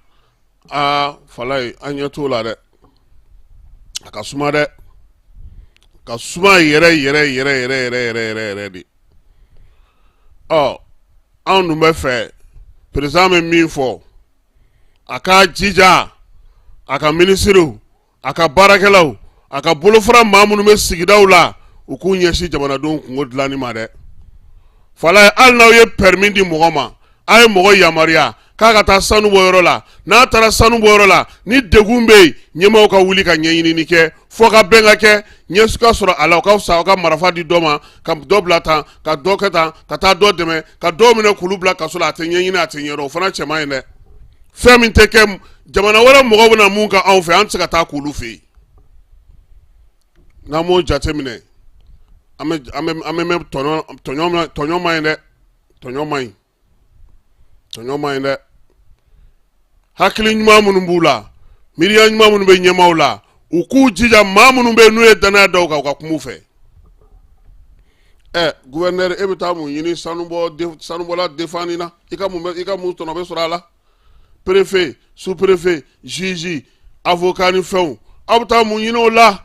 aa falaye, an ɲɛ t'o la dɛ. A ka suma dɛ, ka suma yɛrɛ yɛrɛ yɛrɛ yɛrɛ yɛrɛ yɛrɛ yɛrɛ yɛrɛ de. Ɔ, anw dun bɛ fɛ président bɛ min fɔ, a k'a jija a ka minisiriw, a ka baarakɛlaw, a ka bolofara maa minnu bɛ sigidaw la, u k'u ɲɛsin jamanadenw kungo dilanni ma dɛ. Falaye, hali n'aw ye permis di mɔgɔ ma, a ye mɔgɔ yamaruya k'a ka taa sanu bɔ yɔrɔ la, n'a taara sanu bɔ yɔrɔ la, ni degun bɛ yen, ɲɛmaaw ka wuli ka ɲɛɲinini kɛ fo ka bɛn ka kɛ, ɲɛ ka sɔrɔ a la. O ka fisa aw ka marifa di dɔ ma, ka dɔ bila tan, ka dɔ kɛ tan, ka taa dɔ dɛmɛ, ka dɔw minɛ k'olu bila kaso la. A tɛ ɲɛɲini, a tɛ ɲɛdɔn, o fana cɛ man ɲi dɛ. Fɛn min tɛ kɛ, jamana wɛrɛ mɔgɔw bɛna mun kɛ anw fɛ, an tɛ se ka taa k'olu fɛ yen. N'an m'o jateminɛ, an bɛ mɛn tɔɲɔ man ɲi dɛ, tɔɲɔ man ɲi, tɔɲɔ man ɲi dɛ. Hakili ɲuman minnu b'u la, miiriya ɲuman minnu bɛ ɲɛmaaw la, u k'u jija maa minnu bɛ yen n'u ye danaya da u kan, u ka kuma u fɛ. Ɛ, gouverneur, e bɛ taa mun ɲini sanubɔla defani na? I ka mun bɛ, i ka mun tɔnɔ bɛ sɔrɔ a la? Préfet, sous préfet, juge, avocat ni fɛnw, aw bɛ taa mun ɲini o la?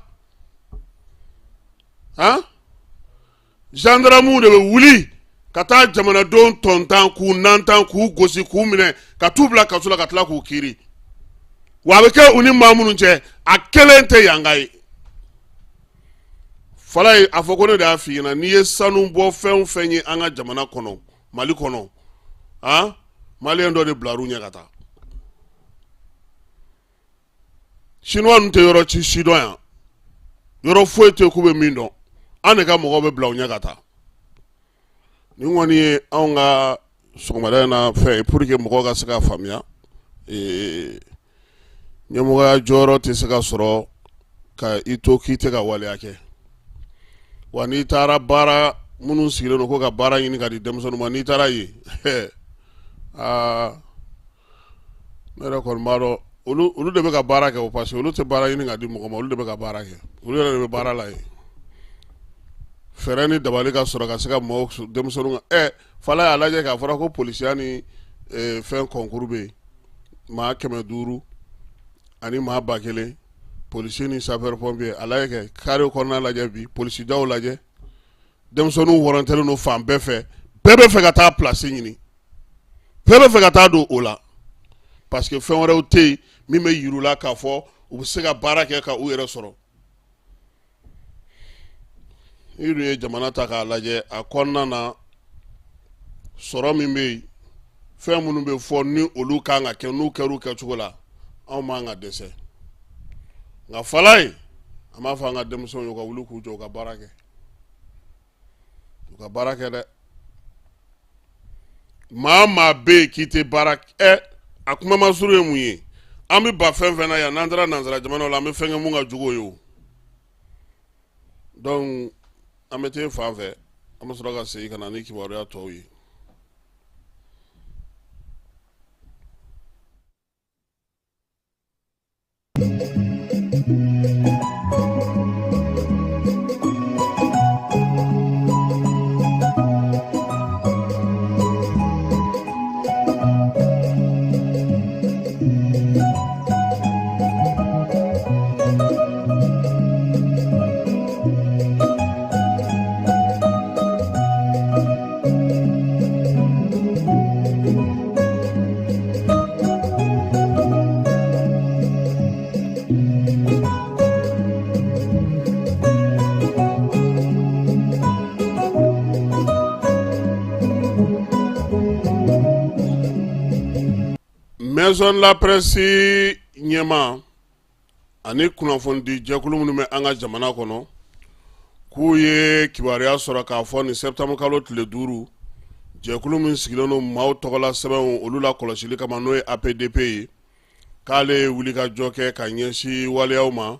Han, gendarmew de bɛ wuli ka taa jamanadenw tɔntan, k'u nantan, k'u gosi, k'u minɛ, ka t'u bila kaso la, ka tila k'u kiiri. Wa a bɛ kɛ u ni maa minnu cɛ, a kelen tɛ yanga ye. Falaye, a fɔ ko ne de y'a f'i ɲɛna, n'i ye sanu bɔ fɛn o fɛn ye an ka jamana kɔnɔ, Mali kɔnɔ, han, maliyɛn dɔ de bilar'u ɲɛ ka taa. Chinois ninnu tɛ yɔrɔ ci si dɔn yan, yɔrɔ foyi tɛ k'u bɛ min dɔn, an de ka mɔgɔw bɛ bila u ɲɛ ka taa. Nin kɔni ye anw ka sɔgɔmada in na fɛn ye pour que mɔgɔw ka se k'a faamuya. Ɲɛmɔgɔya jɔyɔrɔ tɛ se ka sɔrɔ ka i to k'i tɛ ka waleya kɛ. Wa n'i taara baara minnu sigilen don ko ka baara ɲini ka di denmisɛnninw ma, n'i taara yen, aa, ne yɛrɛ kɔni b'a dɔn olu de bɛ ka baara kɛ o, parce que olu tɛ baara ɲini ka di mɔgɔ ma, olu de bɛ ka baara kɛ, olu yɛrɛ de bɛ baara la yen. Fɛɛrɛ ni dabali ka sɔrɔ ka se ka maaw denmisɛnninw ka fala y'a lajɛ k'a fɔra ko polisiya ni fɛn concours bɛ yen, maa 500 ani maa 1000, polisi ni sapeur pompier. A lajɛ kɛ carré kɔnɔna lajɛ bi, polisidaw lajɛ, denmisɛnninw wɔrɔntɛlen don fan bɛɛ fɛ, bɛɛ bɛ fɛ ka taa place ɲini, bɛɛ bɛ fɛ ka taa don o la, parce que fɛn wɛrɛw tɛ yen min bɛ yir'u la k'a fɔ u bɛ se ka baara kɛ ka u yɛrɛ sɔrɔ. N'i dun ye jamana ta k'a lajɛ, a kɔnɔna na sɔrɔ min bɛ yen, fɛn minnu bɛ fɔ ni olu kan ka kɛ, n'u kɛra u kɛcogo la, anw man ka dɛsɛ. Nka fala ye, an b'a fɔ an ka denmisɛnw ye u ka wuli k'u jɔ, u ka baara kɛ, u ka baara kɛ dɛ. Maa maa bɛ yen k'i tɛ baara ɛ, a kuma masuru ye mun ye? An bɛ ba fɛn fɛn na yan, n'an taara nansara jamanaw la, an bɛ fɛn kɛ mun ka jugu o ye o. Donc an bɛ taa fan fɛ, an bɛ sɔrɔ ka segin ka na ni kibaruya tɔw ye. Maison de la presse ɲɛmaa ani kunnafonidi jɛkulu minnu bɛ an ka jamana kɔnɔ, k'u ye kibaruya sɔrɔ k'a fɔ nin septembre kalo tile 5, jɛkulu min sigilen don maaw tɔgɔla sɛbɛnw olu la kɔlɔsili kama, n'o ye APDP ye, k'ale ye wulikajɔ kɛ ka ɲɛsin waleyaw ma,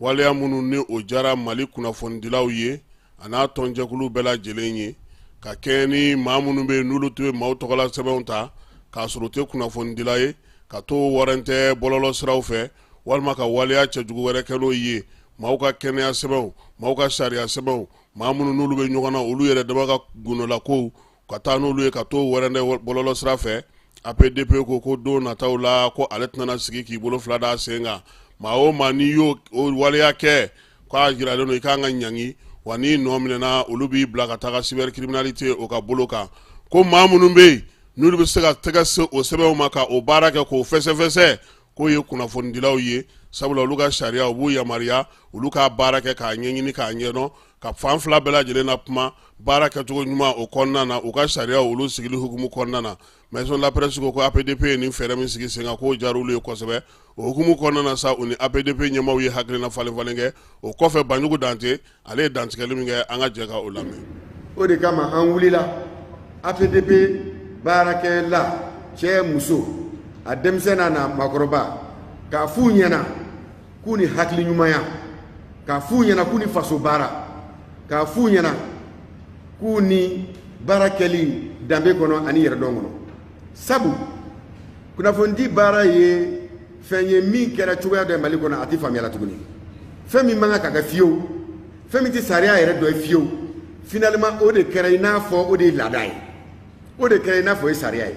waleya minnu ni o diyara Mali kunnafonidilaw ye a n'a tɔnjɛkulu bɛɛ lajɛlen ye, ka kɛɲɛ ni maa minnu bɛ yen n'olu tun bɛ maaw tɔgɔla sɛbɛnw ta k'a sɔrɔ u tɛ kunnafonidila ye, ka t'o warɛntɛ bɔlɔlɔ siraw fɛ walima ka waleya cɛjugu wɛrɛ kɛ n'o ye, maaw ka kɛnɛya sɛbɛnw, maaw ka sariya sɛbɛnw, maa minnu n'olu bɛ ɲɔgɔn na, olu yɛrɛ dama ka gundolakow, ka taa n'olu ye ka t'o warɛntɛ bɔlɔlɔ sira fɛ. APDP ko don nataw la ko ale tɛna sigi k'i bolo fila da sen kan. Maa o maa n'i y'o waleya kɛ, k'a jiralen don i kan ka ɲangi, wa n'i nɔ minɛna, olu b'i bila ka taga cybercriminalité o ka bolo kan. Ko maa minnu bɛ yen n'olu bɛ se ka tɛgɛ se o sɛbɛnw ma ka o baara kɛ k'o fɛsɛfɛsɛ, k'o ye kunnafonidilaw ye, sabula olu ka sariya u b'u yamaruya olu ka baara kɛ k'a ɲɛɲini k'a ɲɛdɔn, ka fan fila bɛɛ lajɛlen na kuma baara kɛcogo ɲuman o kɔnɔna na, u ka sariya olu sigili hukumu kɔnɔna na. Maison de la presse ko APDP ye nin fɛɛrɛ min sigi sen kan, k'o diyara olu ye kosɛbɛ. O hukumu kɔnɔna na sa, u ni APDP ɲɛmaaw ye hakilina falen falen kɛ. O kɔfɛ, Banjugu Dante ale ye dantigɛli min kɛ, an ka jɛ ka o lamɛn. O de kama an wulila APDP baarakɛla, cɛ, muso, a denmisɛn n'a n'a maakɔrɔba, k'a f'u ɲɛna k'u ni hakili ɲumanya, k'a f'u ɲɛna k'u ni faso baara, k'a f'u ɲɛna k'u ni baara kɛli danbe kɔnɔ ani yɛrɛdɔn kɔnɔ. Sabu kunnafonidi baara ye fɛn ye min kɛra cogoya dɔ ye Mali kɔnɔ, a tɛ faamuya la tuguni. Fɛn min man kan ka kɛ fiyewu, fɛn min tɛ sariya yɛrɛ dɔ ye fiyewu, finalement o de kɛra i n'a fɔ o de ye laada ye, o de kɛra i n'a fɔ o ye sariya ye.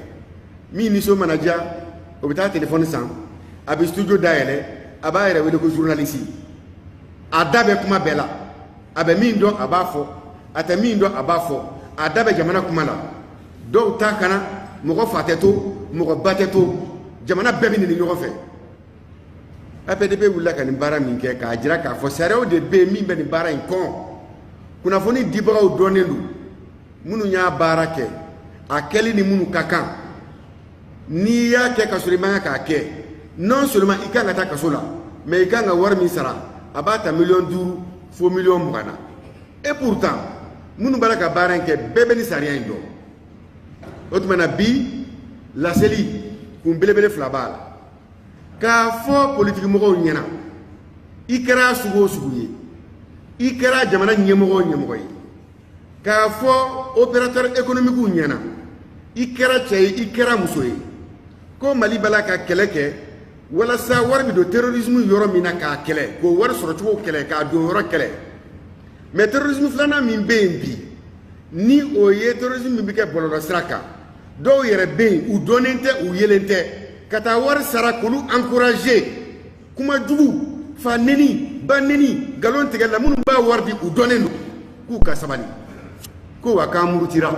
Min nisɔn mana diya, o bɛ taa telefɔni san, a bɛ studio dayɛlɛ, a b'a yɛrɛ wele ko journaliste. A da bɛ kuma bɛɛ la, a bɛ min dɔn a b'a fɔ, a tɛ min dɔn a b'a fɔ, a da bɛ jamana kuma la. Dɔw ta kana, mɔgɔ fa tɛ to, mɔgɔ ba tɛ to, jamana bɛɛ bɛ nini ɲɔgɔn fɛ. APDP wulila ka nin baara min kɛ, k'a jira k'a fɔ sariyaw de bɛ yen min bɛ nin baara in kɔn. Kunnafoni dibagaw dɔnnen don, minnu y'a baara kɛ, a kɛli ni minnu ka kan. N'i y'a kɛ ka sɔrɔ i man kan k'a kɛ, non seulement i kan ka taa kaso la, mais i kan ka wari min sara, a b'a ta 5 miliyɔn fo 20 miliyɔn na. Et pourtant minnu b'a la ka baara in kɛ, bɛɛ bɛ nin sariya in dɔn. O tuma na bi laseli kun belebele fila b'a la. K'a fɔ politikimɔgɔw ɲɛna, i kɛra sugu o sugu ye, i kɛra jamana ɲɛmɔgɔ o ɲɛmɔgɔ ye, k'a fɔ opérateur économique ɲɛna, i kɛra cɛ ye, i kɛra muso ye, ko Mali b'a la ka kɛlɛ kɛ walasa wari bɛ don terrorisme yɔrɔ min na k'a kɛlɛ, k'o wari sɔrɔcogo kɛlɛ, k'a don yɔrɔ kɛlɛ. Mais terrorisme filanan min bɛ yen bi, ni o ye terrorisme min bɛ kɛ bɔlɔlɔsira kan, dɔw yɛrɛ bɛ yen, u dɔnnen tɛ, u yelen tɛ, ka taa wari sara k'olu encourager kuma jugu, fa neni, ba neni, nkalon tigɛ la, minnu b'a wari di u dɔnnen don, k'u ka sabali, ko wa k'an murutira.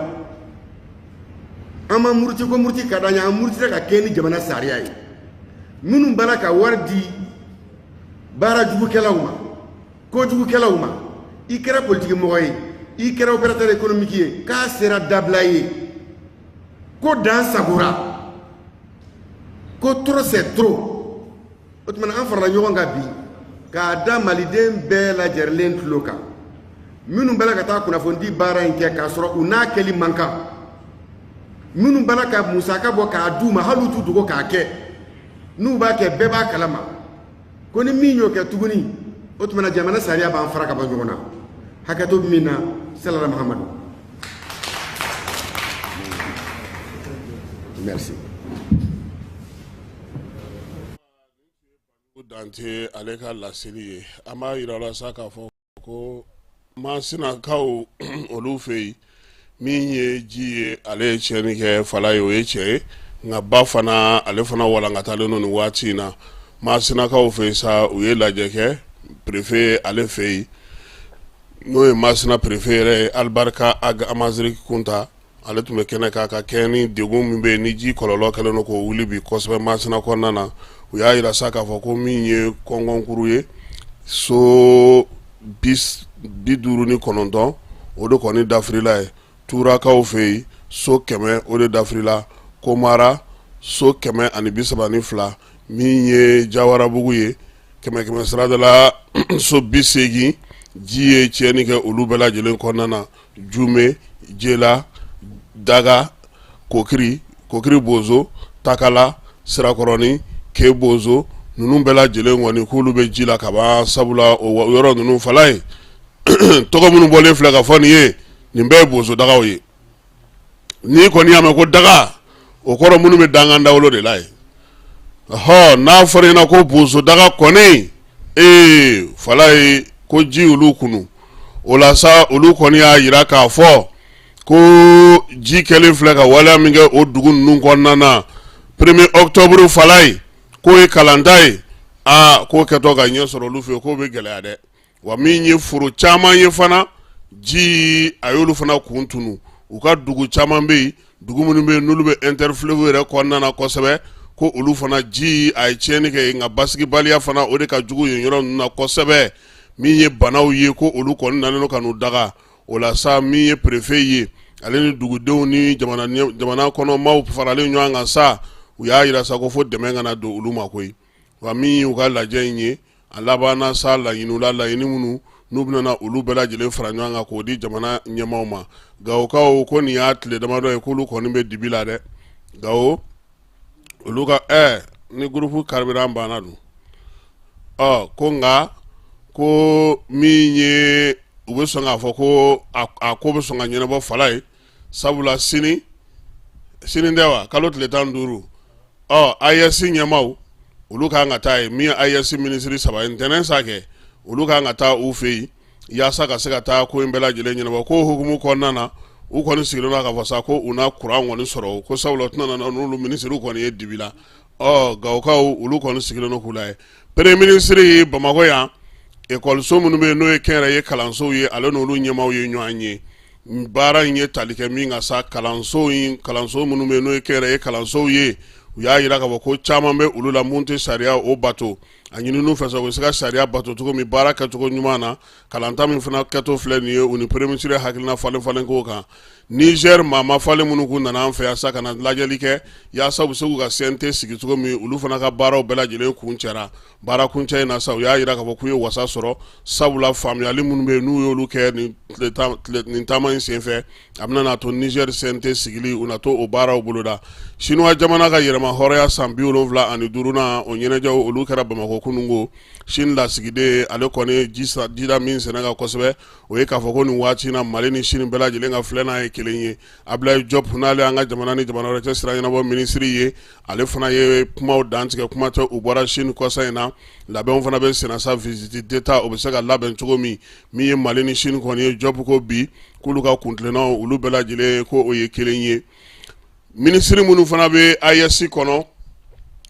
An ma muruti ko muruti ka d'an ye, an murutira ka kɛ ni jamana sariya ye. Minnu b'a la ka wari di baara jugukɛlaw ma, kojugukɛlaw ma, i kɛra politiki mɔgɔ ye, i kɛra opérateur économique ye, k'a sera dabila ye, ko dan sagora, ko trop c'est trop. O tuma an farala ɲɔgɔn kan bi k'a da maliden bɛɛ lajɛlen tulo kan, minnu b'a la ka taa kunnafonidi baara in kɛ k'a sɔrɔ u n'a kɛli man kan, minnu b'a la ka musaka bɔ k'a d'u ma hali u t'u dogo k'a kɛ, n'u b'a kɛ bɛɛ b'a kalama, ko ni min y'o kɛ tuguni, o tuma na jamana sariya b'an fara ka bɔ ɲɔgɔn na. Hakɛto bɛ min na, salala Mahamadu. Merci. Dante ale ka laseli ye. An b'a yira la sa k'a fɔ ko Masinakaw olu fɛ yen, min ye ji ye, ale ye tiɲɛni kɛ fala ye, o ye tiɲɛ ye, nka ba fana, ale fana walankatalen don nin waati in na. Masinakaw fɛ yen sa, u ye lajɛ kɛ préfet ale fɛ yen, n'o ye Masina préfet yɛrɛ ye, Alibarika Ag Amaziri Kunta, ale tun bɛ kɛnɛ kan ka kɛ ni degun min bɛ yen ni ji kɔlɔlɔ kɛlen don k'o wuli bi kosɛbɛ Masina kɔnɔna na. U y'a jira sa k'a fɔ ko min ye kɔngɔnkuru ye, so 59, o de kɔni dafirila ye. Turakaw fɛ yen, so 100, o de dafirila. Komara, so 132. Min ye Jawarabugu ye, kɛmɛ kɛmɛ sarada la, so 80, ji ye tiɲɛni kɛ olu bɛɛ lajɛlen kɔnɔna na. Jume, Jela, Daga, Kokiri, Kokiri Bozo, Takala, Sirakɔrɔnin, Ke Bozo, ninnu bɛɛ lajɛlen kɔni k'olu bɛ ji la kaban, sabula o yɔrɔ ninnu fala ye. Tɔgɔ minnu bɔlen filɛ ka fɔ nin ye, nin bɛɛ ye bozodagaw ye. N'i kɔni y'a mɛn ko daga, o kɔrɔ minnu bɛ dankan dawolo de la yen. Ɔhɔ, n'a fɔra i ɲɛna ko bozodaga kɔni, ee fala ye, ko ji olu kunu. O la sa, olu kɔni y'a jira k'a fɔ ko ji kɛlen filɛ ka waleya min kɛ o dugu ninnu kɔnɔna na, premier octobre fala ye, k'o ye kalanta ye, aa k'o kɛtɔ ka ɲɛ sɔrɔ olu fɛ yen, k'o bɛ gɛlɛya dɛ. Wa min ye foro caman ye fana, ji a y'olu fana kun tunu. U ka dugu caman bɛ yen, dugu minnu bɛ yen n'olu bɛ interfleuve yɛrɛ kɔnɔna na kosɛbɛ, ko olu fana ji a ye tiɲɛni kɛ yen, nka basigibaliya fana o de ka jugu yen yɔrɔ ninnu na kosɛbɛ. Min ye banaw ye, ko olu kɔni nalen don ka n'u daga. O la sa, min ye préfet ye, ale ni dugudenw ni jamana kɔnɔ maaw faralen ɲɔgɔn kan sa, u y'a jira sa ko fo dɛmɛ ka na don olu ma koyi. Wa min y'u ka lajɛ in ye, a labanna sa laɲiniw la, laɲini minnu n'u bɛna olu bɛɛ lajɛlen fara ɲɔgɔn kan k'o di jamana ɲɛmaaw ma. Gawokaw ko nin y'a tile damadɔ ye k'olu kɔni bɛ dibi la dɛ. Gawo olu ka ni groupe carburant banna dun, ɔ ko nka ko min ye, u bɛ sɔn k'a fɔ ko a ko bɛ sɔn ka ɲɛnabɔ fala ye, sabula sini, sini tɛ wa, kalo tile 15, ɔ AES ɲɛmaaw olu ka kan ka taa yen. Min ye AES minisiri saba ye, ntɛnɛn sa kɛ, olu ka kan ka taa u fɛ yen yaasa ka se ka taa ko in bɛɛ lajɛlen ɲɛnabɔ. Ko hukumu kɔnɔna na, u kɔni sigilen don k'a fɔ sa ko u na kuran kɔni sɔrɔ, ko sabula u tɛna na n'olu minisiriw kɔni ye dibi la. Ɔ Gawokaw olu kɔni sigilen don k'u lajɛ. Premier ministre ye Bamakɔ yan, ekɔliso minnu bɛ yen n'o ye kɛnyɛrɛye kalansow ye, ale n'olu ɲɛmaaw ye ɲɔgɔn ye. Baara in ye tali kɛ min kan sa, kalanso in, kalanso minnu bɛ yen n'o ye kɛnyɛrɛye kalansow ye, u y'a jira k'a fɔ ko caman bɛ olu la mun tɛ sariya o bato. A ɲinin'u fɛ sa u bɛ se ka sariya bato cogo min, baara kɛcogo ɲuman na. Kalanta min fana kɛtɔ filɛ nin ye, u ni premier ministre hakilina falen falen ko kan. Niger maa mafalen minnu kun nana an fɛ yan sa ka na lajɛli kɛ yaasa u bɛ se k'u ka CNT sigi cogo min, olu fana ka baaraw bɛɛ lajɛlen kuncɛra. Baara kuncɛ in na sa, u y'a jira k'a fɔ k'u ye wasa sɔrɔ, sabula faamuyali minnu bɛ yen n'u y'olu kɛ nin taama in senfɛ, a bɛna n'a to Niger CNT sigili, u na to o baaraw boloda. Chinois jamana ka yɛrɛmahɔrɔnya san 75nan, o ɲɛnajɛw olu kɛra Bamakɔ kununko. Chine lasigiden, ale kɔni ji da min sɛnɛ kan kosɛbɛ, o ye k'a fɔ ko nin waati in na, Mali ni Chine bɛɛ lajɛlen ka filanan ye kelen ye. Abdoulaye Diop, n'ale an ka jamana ni jamana wɛrɛ cɛ sira ɲɛnabɔ minisiri ye, ale fana ye kumaw dantigɛ. Kuma tɛ u bɔra Chine kɔsa in na, labɛnw fana bɛ senna sa, visite d'État o bɛ se ka labɛn cogo min. Min ye Mali ni Chine kɔni ye, Diop ko bi k'olu ka kuntilennaw olu bɛɛ lajɛlen ko o ye kelen ye. Minisiri minnu fana bɛ AES kɔnɔ,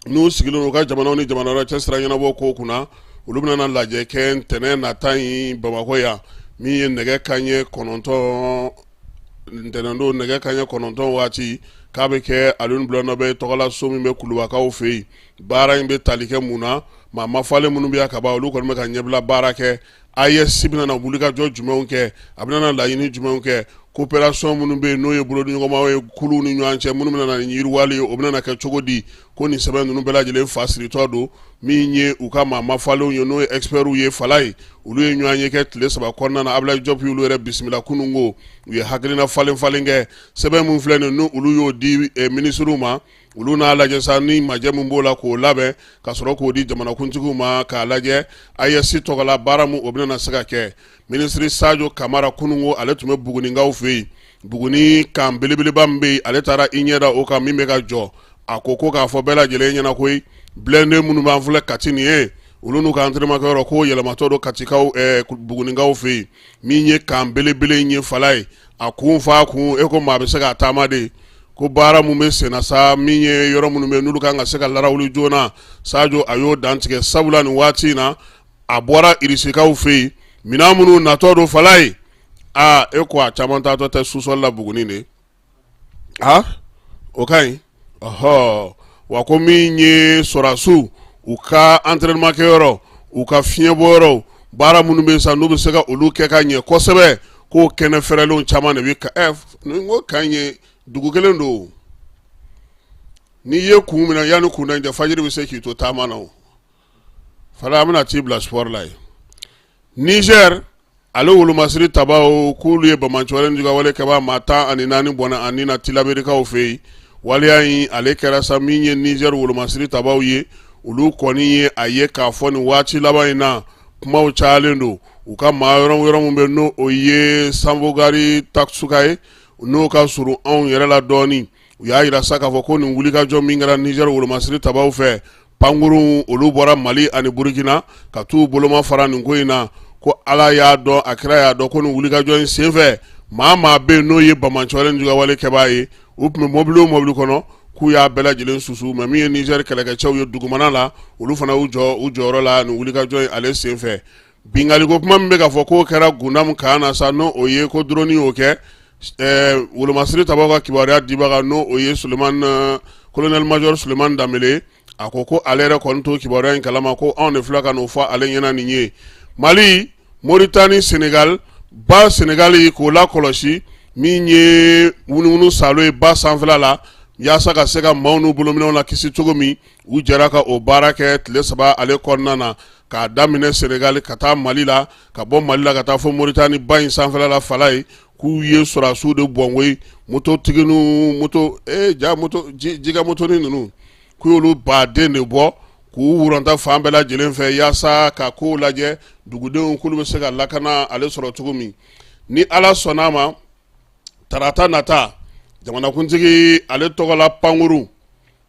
n'u sigilen u ka jamanaw ni jamana wɛrɛ cɛ sira ɲɛnabɔ ko kunna, olu bɛna lajɛ kɛ ntɛnɛn nata in Bamakɔ yan, min ye nɛgɛ kanɲɛ 9, ntɛnɛndon nɛgɛ kanɲɛ 9 waati, k'a bɛ kɛ Alioune Bulɔnɔbɛ tɔgɔla so min bɛ Kulubakaw fɛ yen. Baara in bɛ tali kɛ mun na? Maa mafalen minnu bɛ yan kaban, olu kɔni bɛ ka ɲɛbila baara kɛ. AES bɛna na wulikajɔ jumɛnw kɛ? A bɛna na laɲini jumɛnw kɛ? Coopération minnu bɛ yen, n'o ye bolodiɲɔgɔnmaw ye kuluw ni ɲɔgɔn cɛ, minnu bɛna na ni yiriwali ye, o bɛna na kɛ cogo di? Ko nin sɛbɛn ninnu bɛɛ lajɛlen fa siritɔ don. Min ye u ka maa mafalenw ye, n'o ye experts ye, Falaye, olu ye ɲɔgɔn ye kɛ tile 3 kɔnɔna na. Abdoulaye Diop y'olu yɛrɛ bisimila kununko. U ye hakilina falen falen kɛ. Sɛbɛn min filɛ nin, n'olu olu y'o di minisiriw ma, olu n'a lajɛ sa ni majɛ min b'o la k'o labɛn ka sɔrɔ k'o di jamanakuntigiw ma k'a lajɛ AES tɔgɔla baara min o bɛna se ka kɛ. Minisiri Sadio Kamara, kununko ale tun bɛ Bugunikaw fɛ yen. Buguni camp belebeleba min bɛ yen, ale taara i ɲɛ da o kan min bɛ ka jɔ. A ko ko k'a fɔ bɛɛ lajɛlen ɲɛna koyi, blindé minnu b'an filɛ Kati nin ye, olu n'u ka entraînement kɛyɔrɔ, k'o yɛlɛmatɔ don Katikaw, Bugunikaw fɛ yen. Min ye camp belebele in ye, Falaye, a kun fa kun e ko maa bɛ se k'a taama de. Ko baara min bɛ senna sa, min ye yɔrɔ minnu bɛ n'olu kan ka se ka larawuli joona, Sadio a y'o dantigɛ, sabula nin waati in na a bɔra Irisikaw fɛ yen, minɛn minnu natɔ don, Falaye, aa e ko a caman taatɔ tɛ sous-sol la Buguni de. A o ka ɲi. Ɔhɔ, wa ko min ye sɔrɔdasiw u ka entraînement kɛyɔrɔ, u ka fiɲɛbɔyɔrɔw, baara minnu bɛ sa n'u bɛ se ka olu kɛ ka ɲɛ kosɛbɛ, k'o kɛnɛ fɛrɛlenw caman de bɛ ka ɛ n ko kan ye dugu kelen don. N'i ye kun minɛ yanni kunda in cɛ, fajiri bɛ se k'i to taama na. O Fala, an bɛna t'i bila sport la yen. Niger ale wolomasiri tabaw k'olu ye banbaanciwale ni juguyawale kɛbaa maa 14 bɔnɛ a ni na Tilaberikaw fɛ yen. Waleya in ale kɛra sa, min ye Niger wolomasiri tabaw ye, olu kɔni ye a ye k'a fɔ nin waati laban in na, kumaw cayalen don u ka maa yɔrɔ yɔrɔ min bɛ, n'o o ye Sanfogari Tasuka ye, n'o ka surun anw yɛrɛ la dɔɔnin. U y'a jira sa k'a fɔ ko nin wulikajɔ min kɛra Niger wolomasiri tabaw fɛ, pankurun olu bɔra Mali ani Burukina ka t'u boloma fara nin ko in na. Ko Ala y'a dɔn, a kira y'a dɔn ko nin wulikajɔ in senfɛ, maa maa bɛ yen n'o ye banbaanciwale ni juguyawale kɛbaa ye, u tun bɛ mobili o mobili kɔnɔ, k'u y'a bɛɛ lajɛlen susu. Mais min ye Niger kɛlɛkɛcɛw ye dugumana la, olu fana y'u jɔ u jɔyɔrɔ la nin wulikajɔ in ale senfɛ. Binkanni ko kuma min bɛ k'a fɔ k'o kɛra Gundam camp na sa, n'o o ye ko drone y'o kɛ, wolomasiri tabaw ka kibaruya dibaga, n'o o ye Sulemani, colonel major Sulemani Danbele, a ko ko ale yɛrɛ kɔni t'o kibaruya in kalama, ko anw de filɛ ka n'o fɔ ale ɲɛna nin ye. Mali, Moritani, Senegal ba, Senegal k'o lakɔlɔsi, min ye ŋunuŋunu salo ye ba sanfɛla la, yaasa ka se ka maaw n'u bolominɛnw lakisi cogo min, u jɛra ka o baara kɛ tile 3 ale kɔnɔna na, k'a daminɛ Senegal ka taa Mali la, ka bɔ Mali la ka taa fo Moritani ba in sanfɛla la. Falaye, k'u ye sɔrɔdasiw de bɔn koyi, mototigi moto ja moto jika motonin ninnu, k'u y'olu baden de bɔ k'u wuranta fan bɛɛ lajɛlen fɛ, yaasa ka kow lajɛ, dugudenw k'olu bɛ se ka lakana ale sɔrɔ cogo min. Ni Ala sɔnna a ma, tarata nata, jamanakuntigi ale tɔgɔla pankurun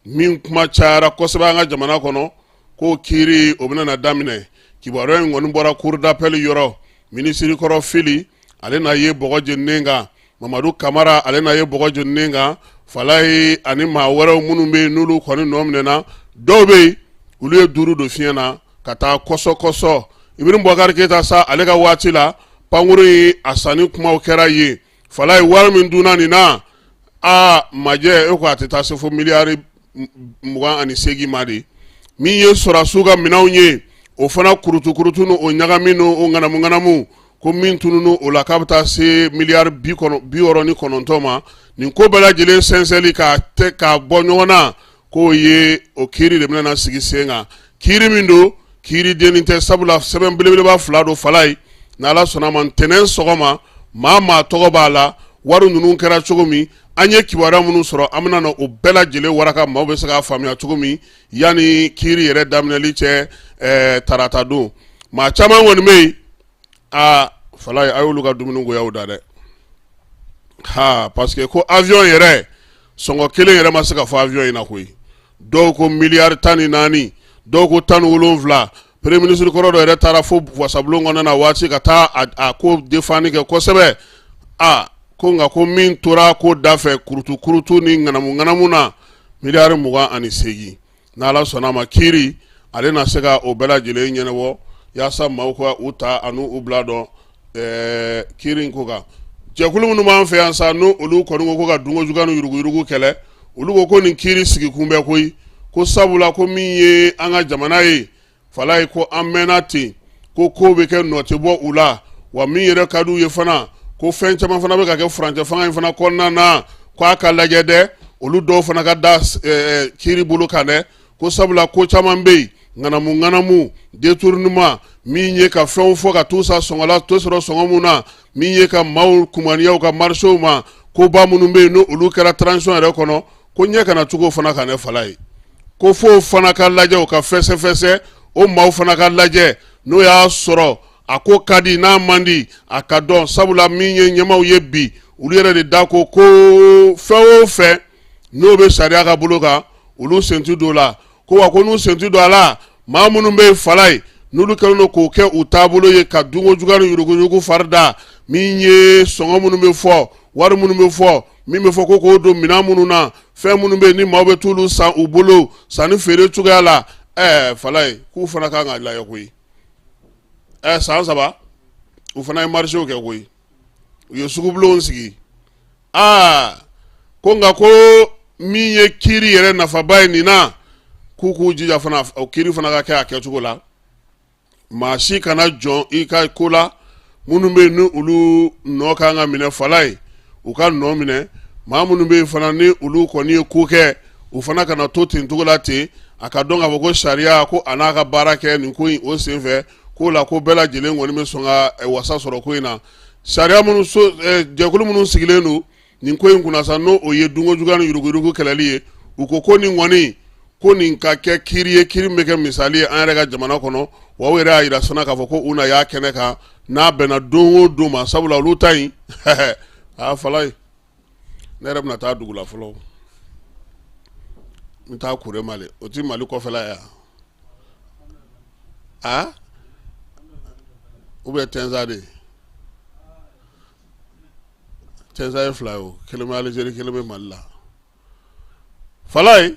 min kuma cayara kosɛbɛ an ka jamana kɔnɔ, k'o kiiri o bɛna na daminɛ. Kibaruya in kɔni bɔra cour d'appel yɔrɔ. Minisiri kɔrɔ Fili, ale na ye bɔgɔ jeninen kan. Mamadu Kamara, ale na ye bɔgɔ jeninen kan. Falaye ani maa wɛrɛw minnu bɛ yen n'olu kɔni nɔ minɛna, dɔw bɛ yen olu ye duuru don fiɲɛ na ka taa kɔsɔ kɔsɔ. Ibrahim Boubacar Keita sa, ale ka waati la, pankurun in a sanni kumaw kɛra yen. Falaye, wari min dunna nin na, aa majɛ e ko a tɛ taa se fo miliyari 28 ma de. Min ye sɔrɔdasiw ka minɛnw ye, o fana kurutukurutu ni o ɲagami ni o ŋanamuŋanamu, ko min tununu o la k'a bɛ taa se miliyari 69 ma. Nin ko bɛɛ lajɛlen sɛnsɛnli ka tɛ k'a bɔ ɲɔgɔn na, k'o ye o kiiri de bɛna sigi sen kan. Kiiri min don, kiiri dennin tɛ, sabula sɛbɛn belebeleba fila don. Falaye, n'Ala sɔnna ma, ntɛnɛn sɔgɔma, maa maa tɔgɔ b'a la, wari ninnu kɛra cogo min, an ye kibaruya minnu sɔrɔ, an bɛna na o bɛɛ lajɛlen waraka, maaw bɛ se k'a faamuya cogo min yanni kiiri yɛrɛ daminɛli cɛ tarata don. Maa caman kɔni bɛ yen, aa Falaye, a y'olu ka dumuni goyaw da dɛ ha, parce que ko avion yɛrɛ sɔngɔ kelen yɛrɛ ma se ka fɔ avion in na koyi. Dɔw ko miliyari 14, dɔw ko 17. Premier ministre kɔrɔ dɔ yɛrɛ taara fo wasabulon kɔnɔna na waati ka taa a ko défendre kɛ kosɛbɛ. A ko nka ko min tora ko da fɛ kurutukurutu ni ŋanamu ŋanamu na, miliyari 28. N'Ala sɔnna a ma, kiiri ale na se ka o bɛɛ lajɛlen ɲɛnabɔ yaasa maaw ka u ta ani u bila dɔn kiiri in ko kan. Jɛkulu minnu b'an fɛ yan sa, n'o olu kɔni ko ko ka dunkojuguya ni yuruguyurugu kɛlɛ, olu ko ko nin kiiri sigikun bɛ koyi, ko sabula ko min ye an ka jamana ye, Falaye, ko an mɛnna ten ko ko bɛ kɛ, nɔ tɛ bɔ u la. Wa min yɛrɛ ka di u ye fana, ko fɛn caman fana bɛ ka kɛ furancɛ fanga in fana kɔnɔna na, ko a ka lajɛ dɛ, olu dɔw fana ka da kiiri bolo kan dɛ, ko sabula ko caman bɛ yen, ŋanamu ŋanamu, détournement, min ye ka fɛnw fɔ ka t'u sa sɔngɔ la to sɔrɔ sɔngɔ mun na, min ye ka maaw kumaniyaw ka marchéw ma, koba minnu bɛ yen n'o olu kɛra transition yɛrɛ kɔnɔ, ko ɲɛ kana tugu o fana kan ne Falaye, ko fo fana ka lajɛ, o ka fɛsɛfɛsɛ, o maaw fana ka lajɛ, n'o y'a sɔrɔ a ko ka di n'a man di, a ka dɔn. Sabula min ye ɲɛmaaw ye bi, olu yɛrɛ de da ko ko fɛn o fɛn n'o bɛ sariya ka bolo kan, olu sen tɛ don la. Ko wa ko n'u sen tɛ don a la, maa minnu bɛ yen, Falaye, n'olu kɛlen don k'o kɛ u taabolo ye ka dunkojuguya ni yuruguyurugu fari da, min ye sɔngɔ minnu bɛ fɔ, wari minnu bɛ fɔ, min bɛ fɔ ko k'o don minɛn minnu na, fɛn minnu bɛ yen ni maaw bɛ t'olu san u bolo sanni feere cogoya la, ɛɛ Falaye, k'u fana kan ka lajɛ koyi. Ɛ san 3, u fana ye marchéw kɛ koyi, u ye sugubulonw sigi. Aa ko nka ko min ye kiiri yɛrɛ nafaba ye nin na, k'u k'u jija fana o kiiri fana ka kɛ a kɛcogo la. Maa si kana jɔn i ka ko la. Minnu bɛ yen ni olu nɔ kan ka minɛ, Falaye, u ka nɔ minɛ. Maa minnu bɛ yen fana ni olu kɔni ye ko kɛ, u fana kana to ten cogo la ten. A ka dɔn k'a fɔ ko sariya ko a n'a ka baara kɛ nin ko in o senfɛ ko la, ko bɛɛ lajɛlen kɔni bɛ sɔn ka wasa sɔrɔ ko in na. Sariya minnu so, jɛkulu minnu sigilen don nin ko in kunna sa, n'o o ye dunkojuguya ni yuruguyurugu kɛlɛli ye, u ko ko nin kɔni, ko nin ka kɛ kiiri ye, kiiri min bɛ kɛ misali ye an yɛrɛ ka jamana kɔnɔ. Wa u yɛrɛ y'a jira fana k'a fɔ ko u na y'a kɛnɛ kan n'a bɛnna don o don ma, sabula olu ta in a Falaye, ne yɛrɛ bɛna taa dugu la fɔlɔ, n bɛ taa Kurema le, o ti Mali kɔfɛla ye a ou bien Tɛnza de. Tɛnza ye fila ye, o kelen bɛ Algérie, kelen bɛ Mali la. Falaye,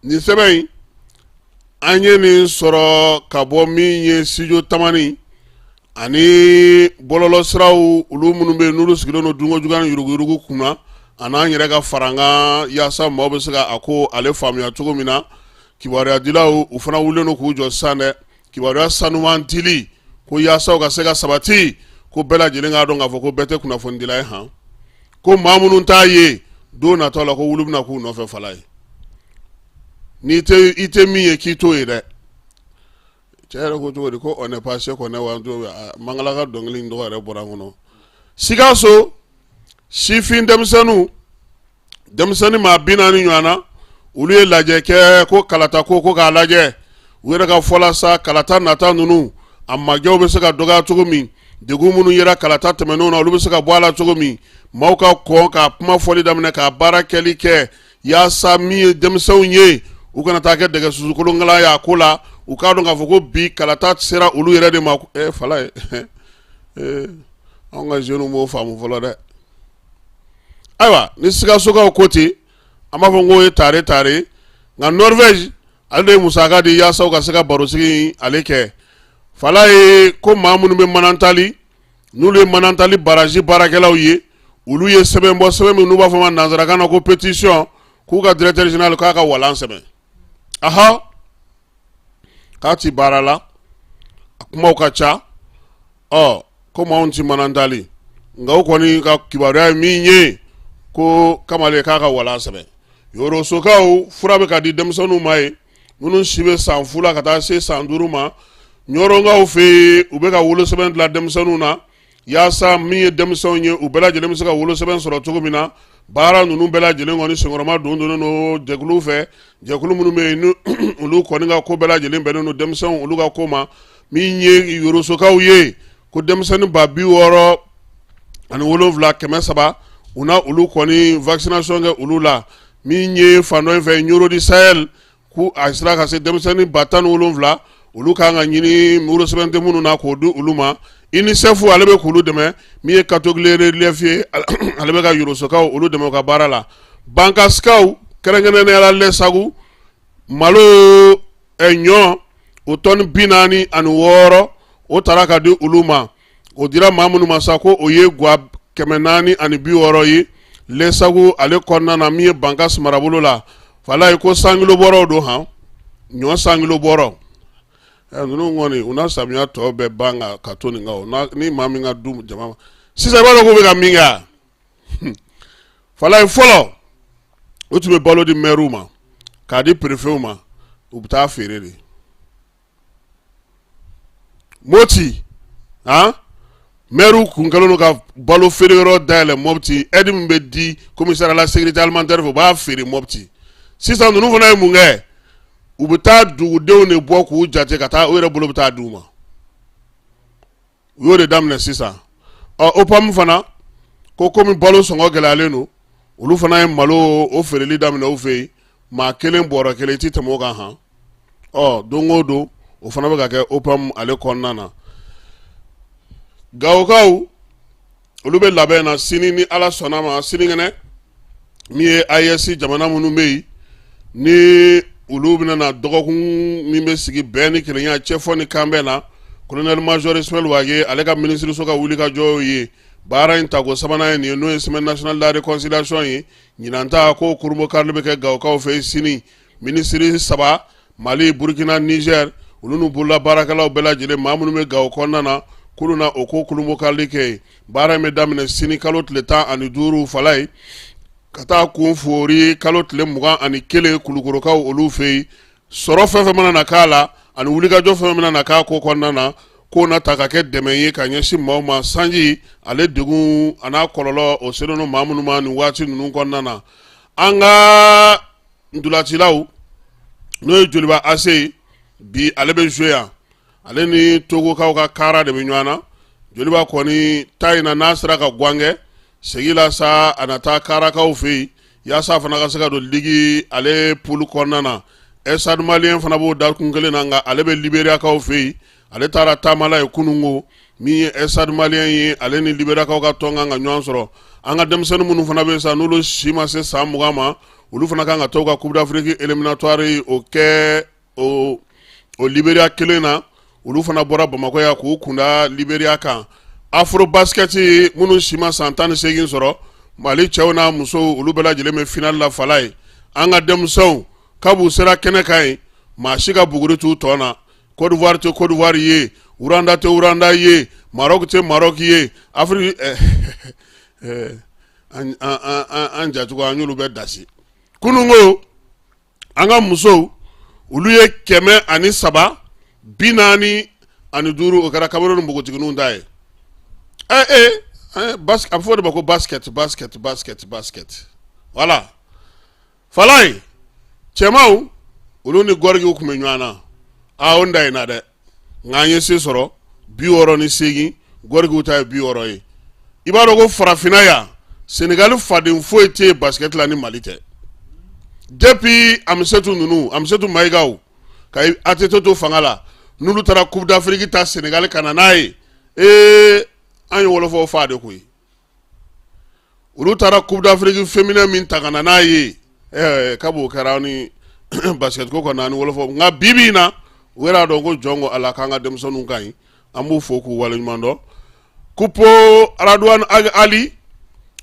nin sɛbɛn in, an ye nin sɔrɔ ka bɔ min ye studio Tamani ani bɔlɔlɔsiraw, olu minnu bɛ yen n'olu sigilen don dunkojuguya ni yuruguyurugu kunna, a n'an yɛrɛ ka farankan, yaasa maaw bɛ se ka a ko ale faamuya cogo min na. Kibaruyadilaw, u fana wulilen don k'u jɔ sisan dɛ, kibaruya sanuman dili ko yaasa u ka se ka sabati, ko bɛɛ lajɛlen k'a dɔn k'a fɔ ko bɛɛ tɛ kunnafonidila ye han, ko maa minnu t'a ye, don natɔ la ko wulu bɛna k'u nɔfɛ. Falaye, n'i tɛ i tɛ min ye k'i t'o ye dɛ. Cɛ yɛrɛ ko cogo di ko on n'est pas ce qu'on est? Wa Mangala ka dɔnkili in tɔgɔ yɛrɛ bɔra n kɔnɔ. Sikaso sifin denmisɛnninw, denmisɛnnin maa 40 ɲɔgɔn na, olu ye lajɛ kɛ ko kalata ko k'a lajɛ. U yɛrɛ ka fɔ la sa, kalata nata ninnu a majɛw bɛ se ka dɔgɔya cogo min, degun minnu yera kalata tɛmɛnenw na, olu bɛ se ka bɔ a la cogo min, maaw ka kɔn ka kuma fɔli daminɛ, ka baara kɛli kɛ, yaasa min ye denmisɛnw ye, u kana taa kɛ dɛgɛ susukolonkalan ye a ko la. U k'a dɔn k'a fɔ ko bi kalata sera olu yɛrɛ de ma. Falaye, anw ka jeunes m'o faamu fɔlɔ dɛ. Ayiwa, ni Sikasokaw ko ten, an b'a fɔ k'o ye tare tare. Nka Norvège ale de ye musaka di yaasa u ka se ka barosigi ale kɛ. Falaye, ko maa minnu bɛ Manantali, n'olu ye Manantali baraji baarakɛlaw ye, olu ye sɛbɛn bɔ, sɛbɛn min n'u b'a fɔ ma nansarakan na ko pétition, k'u ka directeur général k'a ka walan sɛbɛn. Aha. K'a ti baara la, a kumaw ka ca. Ɔ komi anw ti manantali, nka u kɔni ka kibaruya ye min ye, ko kamalen k'a ka walan sɛbɛn. Yorosokaw, fura bɛ ka di denmisɛnninw ma ye minnu si bɛ san 0 la ka taa se san 5 ma. Ɲɔrɔnkaw fɛ yen, u bɛ ka wolosɛbɛn dilan denmisɛnninw na yaasa min ye denmisɛnw ye, u bɛɛ lajɛlen bɛ se ka wolosɛbɛn sɔrɔ cogo min na. Baara ninnu bɛɛ lajɛlen kɔni senkɔrɔma don donnen don jɛkulu fɛ, jɛkulu minnu bɛ yen ni olu kɔni ka ko bɛɛ lajɛlen bɛnnen don denmisɛnw olu ka ko ma. Min ye Yorosokaw ye, ko denmisɛnnin 67300, u na olu kɔni vaccination kɛ olu la. Min ye fan dɔ in fɛ, Ɲɔrɔ du Sahel, ko a sera ka se denmisɛnnin 17,000, olu kan ka ɲini wolosɛbɛn tɛ minnu na k'o di olu ma. UNICEF ale bɛ k'olu dɛmɛ. Min ye Katogile Relief ye, ale bɛ ka Yorosokaw olu dɛmɛ u ka baara la. Bankasikaw, kɛrɛnkɛrɛnnenya la Lɛsagu, malo ɲɔ o tɔni 46, o taara ka di olu ma. O dira maa minnu ma sa, ko o ye gwa 460 ye Lɛsagu ale kɔnɔna na. Min ye Bankas marabolo la, falaye ko 100 kilo bɔrɔw don, han, ɲɔ 100 kilo bɔrɔ. Ninnu kɔni, u na samiya tɔ bɛɛ ban ka to nin kan. Ni maa min ka du jama sisan, i b'a dɔn k'u bɛ ka min kɛ falaye, fɔlɔ u tun bɛ balo di mɛriw ma k'a di perefew ma, u bɛ taa feere de. Moti han, mɛriw kun kɛlen don ka balo feere yɔrɔ dayɛlɛ Mɔpti. Aide min bɛ di commissariat la sécurité alimentaire fɛ, u b'a feere Mɔpti. Sisan ninnu fana ye mun kɛ? U bɛ taa dugudenw de bɔ k'u jate ka taa u yɛrɛ bolo bɛ taa d'u ma. U y'o de daminɛ sisan. Ɔ OPAM fana ko komi balo sɔngɔ gɛlɛyalen don, olu fana ye malo o feereli daminɛ u fɛ yen, maa kelen bɔrɔ kelen, i ti tɛmɛ o kan han. Ɔ don o don o fana bɛ ka kɛ OPAM ale kɔnɔna na. Gawokaw, olu bɛ labɛn na sini ni Ala sɔnna ma, sinikɛnɛ. Min ye AES jamana minnu bɛ yen ni olu bɛna na dɔgɔkun min bɛ sigi bɛn ni kelenya cɛfɔ ni kanbɛn na, colonel major Ismaël Wagué ale ka minisiriso ka wulikajɔ ye baara in tako sabanan ye nin ye, n'o ye semaine nationale de la réconciliation ye. Ɲinan ta ko kurunbonkarili bɛ kɛ Gawokaw fɛ sini. Minisiri saba, Mali, Burukina, Niger, olu n'u bolola baarakɛlaw bɛɛ lajɛlen, maa minnu bɛ Gawo kɔnɔna na, k'olu na o ko kurunbonkarili kɛ yen. Baara in bɛ daminɛ sini kalo tile 15 falaye, ka taa kun foori kalo tile 21 Kulukorokaw olu fɛ yen. Sɔrɔ fɛn fɛn mana na k'a la ani wulikajɔ fɛn mana na k'a ko kɔnɔna na, k'o na ta ka kɛ dɛmɛ ye ka ɲɛsin maaw ma, sanji ale degun a n'a kɔlɔlɔ o selen don maa minnu ma nin waati ninnu kɔnɔna na. An ka ntolacilaw, n'o ye Joliba AC ye, bi ale bɛ jouer yan, ale ni Togokaw ka Kara de bɛ ɲɔgɔn na. Joliba kɔni ta in na, n'a sera ka gwan kɛ segin la sa, a na taa Karakaw fɛ yen yaasa fana ka se ka don ligue ale poule kɔnɔna na. Stade Malien fana b'o dakun kelen na, nka ale bɛ Liberiakaw fɛ yen, ale taara taama la yen kununko. Min ye Stade Malien ye, ale ni Liberiakaw ka tɔn kan ka ɲɔgɔn sɔrɔ. An ka denmisɛnnin minnu fana bɛ yen sa, n'olu si ma se san 20 ma, olu fana kan ka taa u ka Coupe d'Afrique éliminatoire o kɛ o Liberia kelen na. Olu fana bɔra Bamakɔ yan k'u kunda Liberia kan. Afro basket, minnu si ma san 18 sɔrɔ, Mali cɛw n'a musow, olu bɛɛ lajɛlen bɛ finale la falaye. An ka denmisɛnw, kab'u sera kɛnɛ kan yen, maa si ka buguri t'u tɔ na. Côte d'Ivoire tɛ Côte d'Ivoire ye, Rwanda tɛ Rwanda ye, Maroc tɛ Maroc ye. Afrique an jacogo, an y'olu bɛɛ dasi kununko. An ka musow, olu ye 103 45, o kɛra Cameroun npogotigininw ta ye. A bɛ fɔ o de ma ko basket, basket, basket, basket, voilà. Falaye, cɛmanw, olu ni Gɔrigiw tun bɛ ɲɔgɔn na. Aa, o da in na dɛ, nka an ye se sɔrɔ 68, Gɔrigiw ta ye 60 ye. I b'a dɔn ko farafinna yan, Senegali faden foyi tɛ yen basket la ni Mali tɛ. Depuis Amisetu ninnu, Amisetu Mayigaw ka ATT to fanga la, n'olu taara Coupe d'Afrique ta Senegali ka na n'a ye, ee, an ye wɔlɔfɔw faa de koyi. Olu taara Coupe d'Afrique féminin min ta ka na n'a ye, kab'o kɛra ni basket ko kɔni ani wɔlɔfɔ. Nka bi bi in na, u yɛrɛ y'a dɔn ko jɔn ko Ala k'an ka denmisɛnninw ka ɲi. An b'u fo k'u waleɲuman dɔn. Coupe Radouane Ali,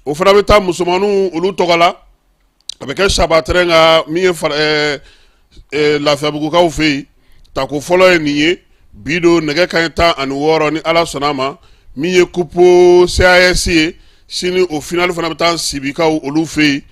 o fana bɛ taa musomaninw olu tɔgɔ la. A bɛ kɛ saba terrain kan, min ye Lafiyabugukaw fɛ yen. Tako fɔlɔ ye nin ye bi don nɛgɛ kanɲɛ 16 ni Ala sɔnna a ma min ye coupe CAS ye sini o finale fana bɛ taa Sibikaw olu fɛ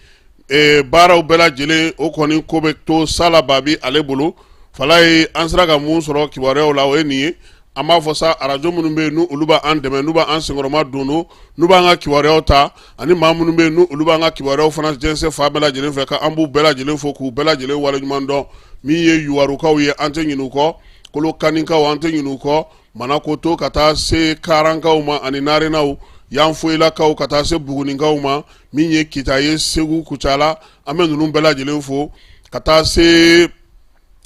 yen baaraw bɛɛ lajɛlen o kɔni ko bɛ to Sala Babi ale bolo Falaye an sera ka mun sɔrɔ kibaruyaw la o ye nin ye an b'a fɔ sa arajo minnu bɛ yen n'olu b'an dɛmɛ n'u b'an senkɔrɔma don n'u b'an ka kibaruyaw ta ani maa minnu bɛ yen n'olu b'an ka kibaruyaw fana jɛnsɛn fan bɛɛ lajɛlen fɛ k'an b'u bɛɛ lajɛlen fo k'u bɛɛ lajɛlen waleɲuman dɔn min ye Yuwarukaw ye an tɛ ɲinɛ u kɔ Kolokanikaw an tɛ ɲinɛ u kɔ Manakoto ka taa se Karankaw ma ani Narenaw Yanfoyilakaw ka taa se Bugunikaw ma min ye Kita ye Segu Kucala an bɛ ninnu bɛɛ lajɛlen fo ka taa se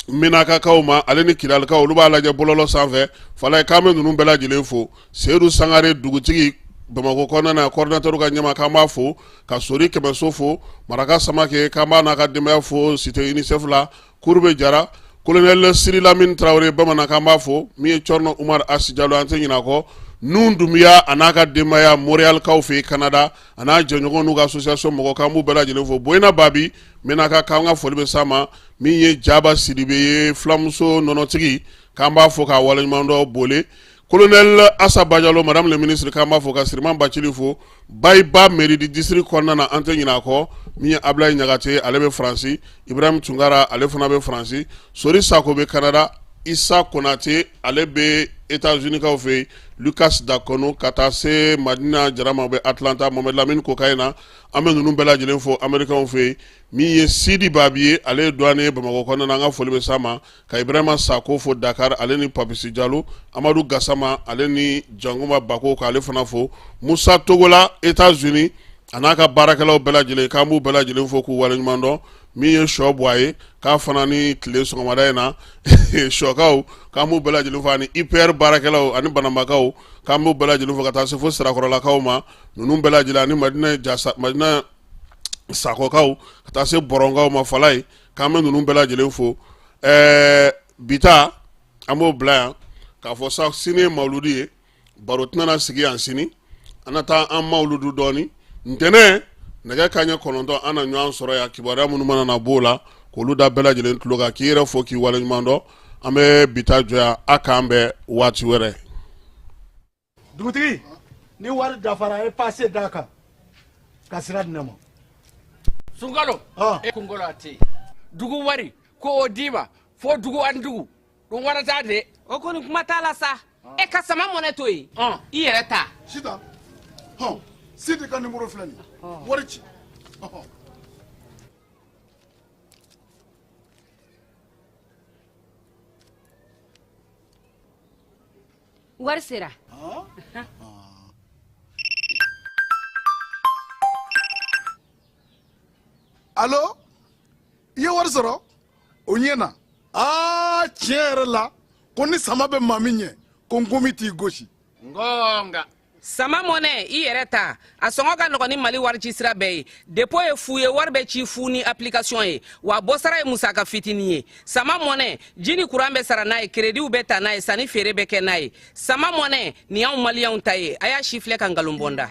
Menakakaw ma ale ni Kidalikaw olu b'a lajɛ bɔlɔlɔ sanfɛ Falaye k'an bɛ ninnu bɛɛ lajɛlen fo Seyidu Sangare dugutigi Bamakɔ kɔnɔna na coordinateur ka ɲɛmaa k'an b'a fo ka Sori Kɛmɛso fo Maraka Samake k'an b'a n'a ka denbaya fo cité UNICEF la Kurube Jara colonel Siri Lamini Tarawele bamanan k'an b'a fo min ye Cɔrɔnɔ Umaru Asi Jalo an tɛ ɲinɛ a kɔ Nun Dunbiya a n'a ka denbaya Montréalkaw fɛ yen Canada a n'a jɛɲɔgɔn n'u ka association mɔgɔ k'an b'u bɛɛ lajɛlen fo Boyina Babi Menaka k'an ka foli bɛ s'a ma min ye Jaba Sidibe ye fulamuso nɔnɔtigi k'an b'a fo k'a waleɲuman dɔn Bole colonel Asa Bajalo madame le ministre k'an b'a fo ka Siriman Bacili fo Bayiba mairie du district kɔnɔna na an tɛ ɲinɛ a kɔ min ye Abulayi Ɲagate ale bɛ Faransi Ibrahim Tunkara ale fana bɛ Faransi Sori Sako bɛ Canada Isa Konate ale bɛ États-Unis kaw fɛ yen Lucas Dakono ka taa se Madina Jara ma bɛ Atlanta Mohamed Lamine Kokayina an bɛ ninnu bɛɛ lajɛlen fo Américains fɛ yen min ye Sidi Babi ye ale ye douanier ye Bamakɔ kɔnɔna na an ka foli bɛ s'a ma ka Ibrahima Sako fo Dakar ale ni Papisi Jalo Amadu Gasama ale ni Jankunba Bako k'ale fana fo Musa Togola États-Unis a n'a ka baarakɛlaw bɛɛ lajɛlen k'an b'u bɛɛ lajɛlen fo k'u waleɲuman dɔn min ye Sɔ Buwa ye k'a fana ni tile sɔgɔmada in na Sɔkaw k'an b'u bɛɛ lajɛlen fo ani IPR baarakɛlaw ani Banambakaw k'an b'u bɛɛ lajɛlen fo ka taa se fo Sirakɔrɔlakaw ma ninnu bɛɛ lajɛlen ani Madina Sakɔkaw ka taa se Bɔrɔnkaw ma Falaye k'an bɛ ninnu bɛɛ lajɛlen fo ɛɛ bi ta an b'o bila yan k'a fɔ sa sini ye mawuludi ye baro tɛna sigi yan sini an na taa an mawuludu dɔɔni ntɛnɛn nɛgɛ kanɲɛ 9 an na ɲɔgɔn sɔrɔ yan kibaruya minnu mana na b'o la k'olu da bɛɛ lajɛlen tulo kan k'i yɛrɛ fo k'i waleɲuman dɔn an bɛ bi ta jɔ yan a k'an bɛn waati wɛrɛ. Dugutigi ni wari dafara e pase d'a kan ka sira di ne ma. Sunkalo e kunkolo a tɛ yen dugu wari ko o d'i ma fo dugu ani dugu ɗum waɗata de. O kɔni kuma t'a la sa e ka sama mɔnɛ to yen i yɛrɛ ta. Sitan hɔn Sidi ka nimoro filɛ nin ye wari ci. Wari sera. Alo i ye wari sɔrɔ o ɲɛna aa tiɲɛ yɛrɛ la ko ni sama bɛ maa min ɲɛ ko nkomi t'i gosi. Ngonga. Sama mɔnɛ i yɛrɛ ta a sɔngɔ ka nɔgɔn ni mali warici sira bɛɛ ye depo ye fu ye wari bɛ ci fu ni application ye wa bɔsara ye musaka fitinin ye sama mɔnɛ ji ni kuran bɛ sara n'a ye kerediw bɛ ta n'a ye sanni feere bɛ kɛ n'a ye sama mɔnɛ nin y'anw maliyɛnw ta ye a y'a si filɛ ka nkalon bɔ n da.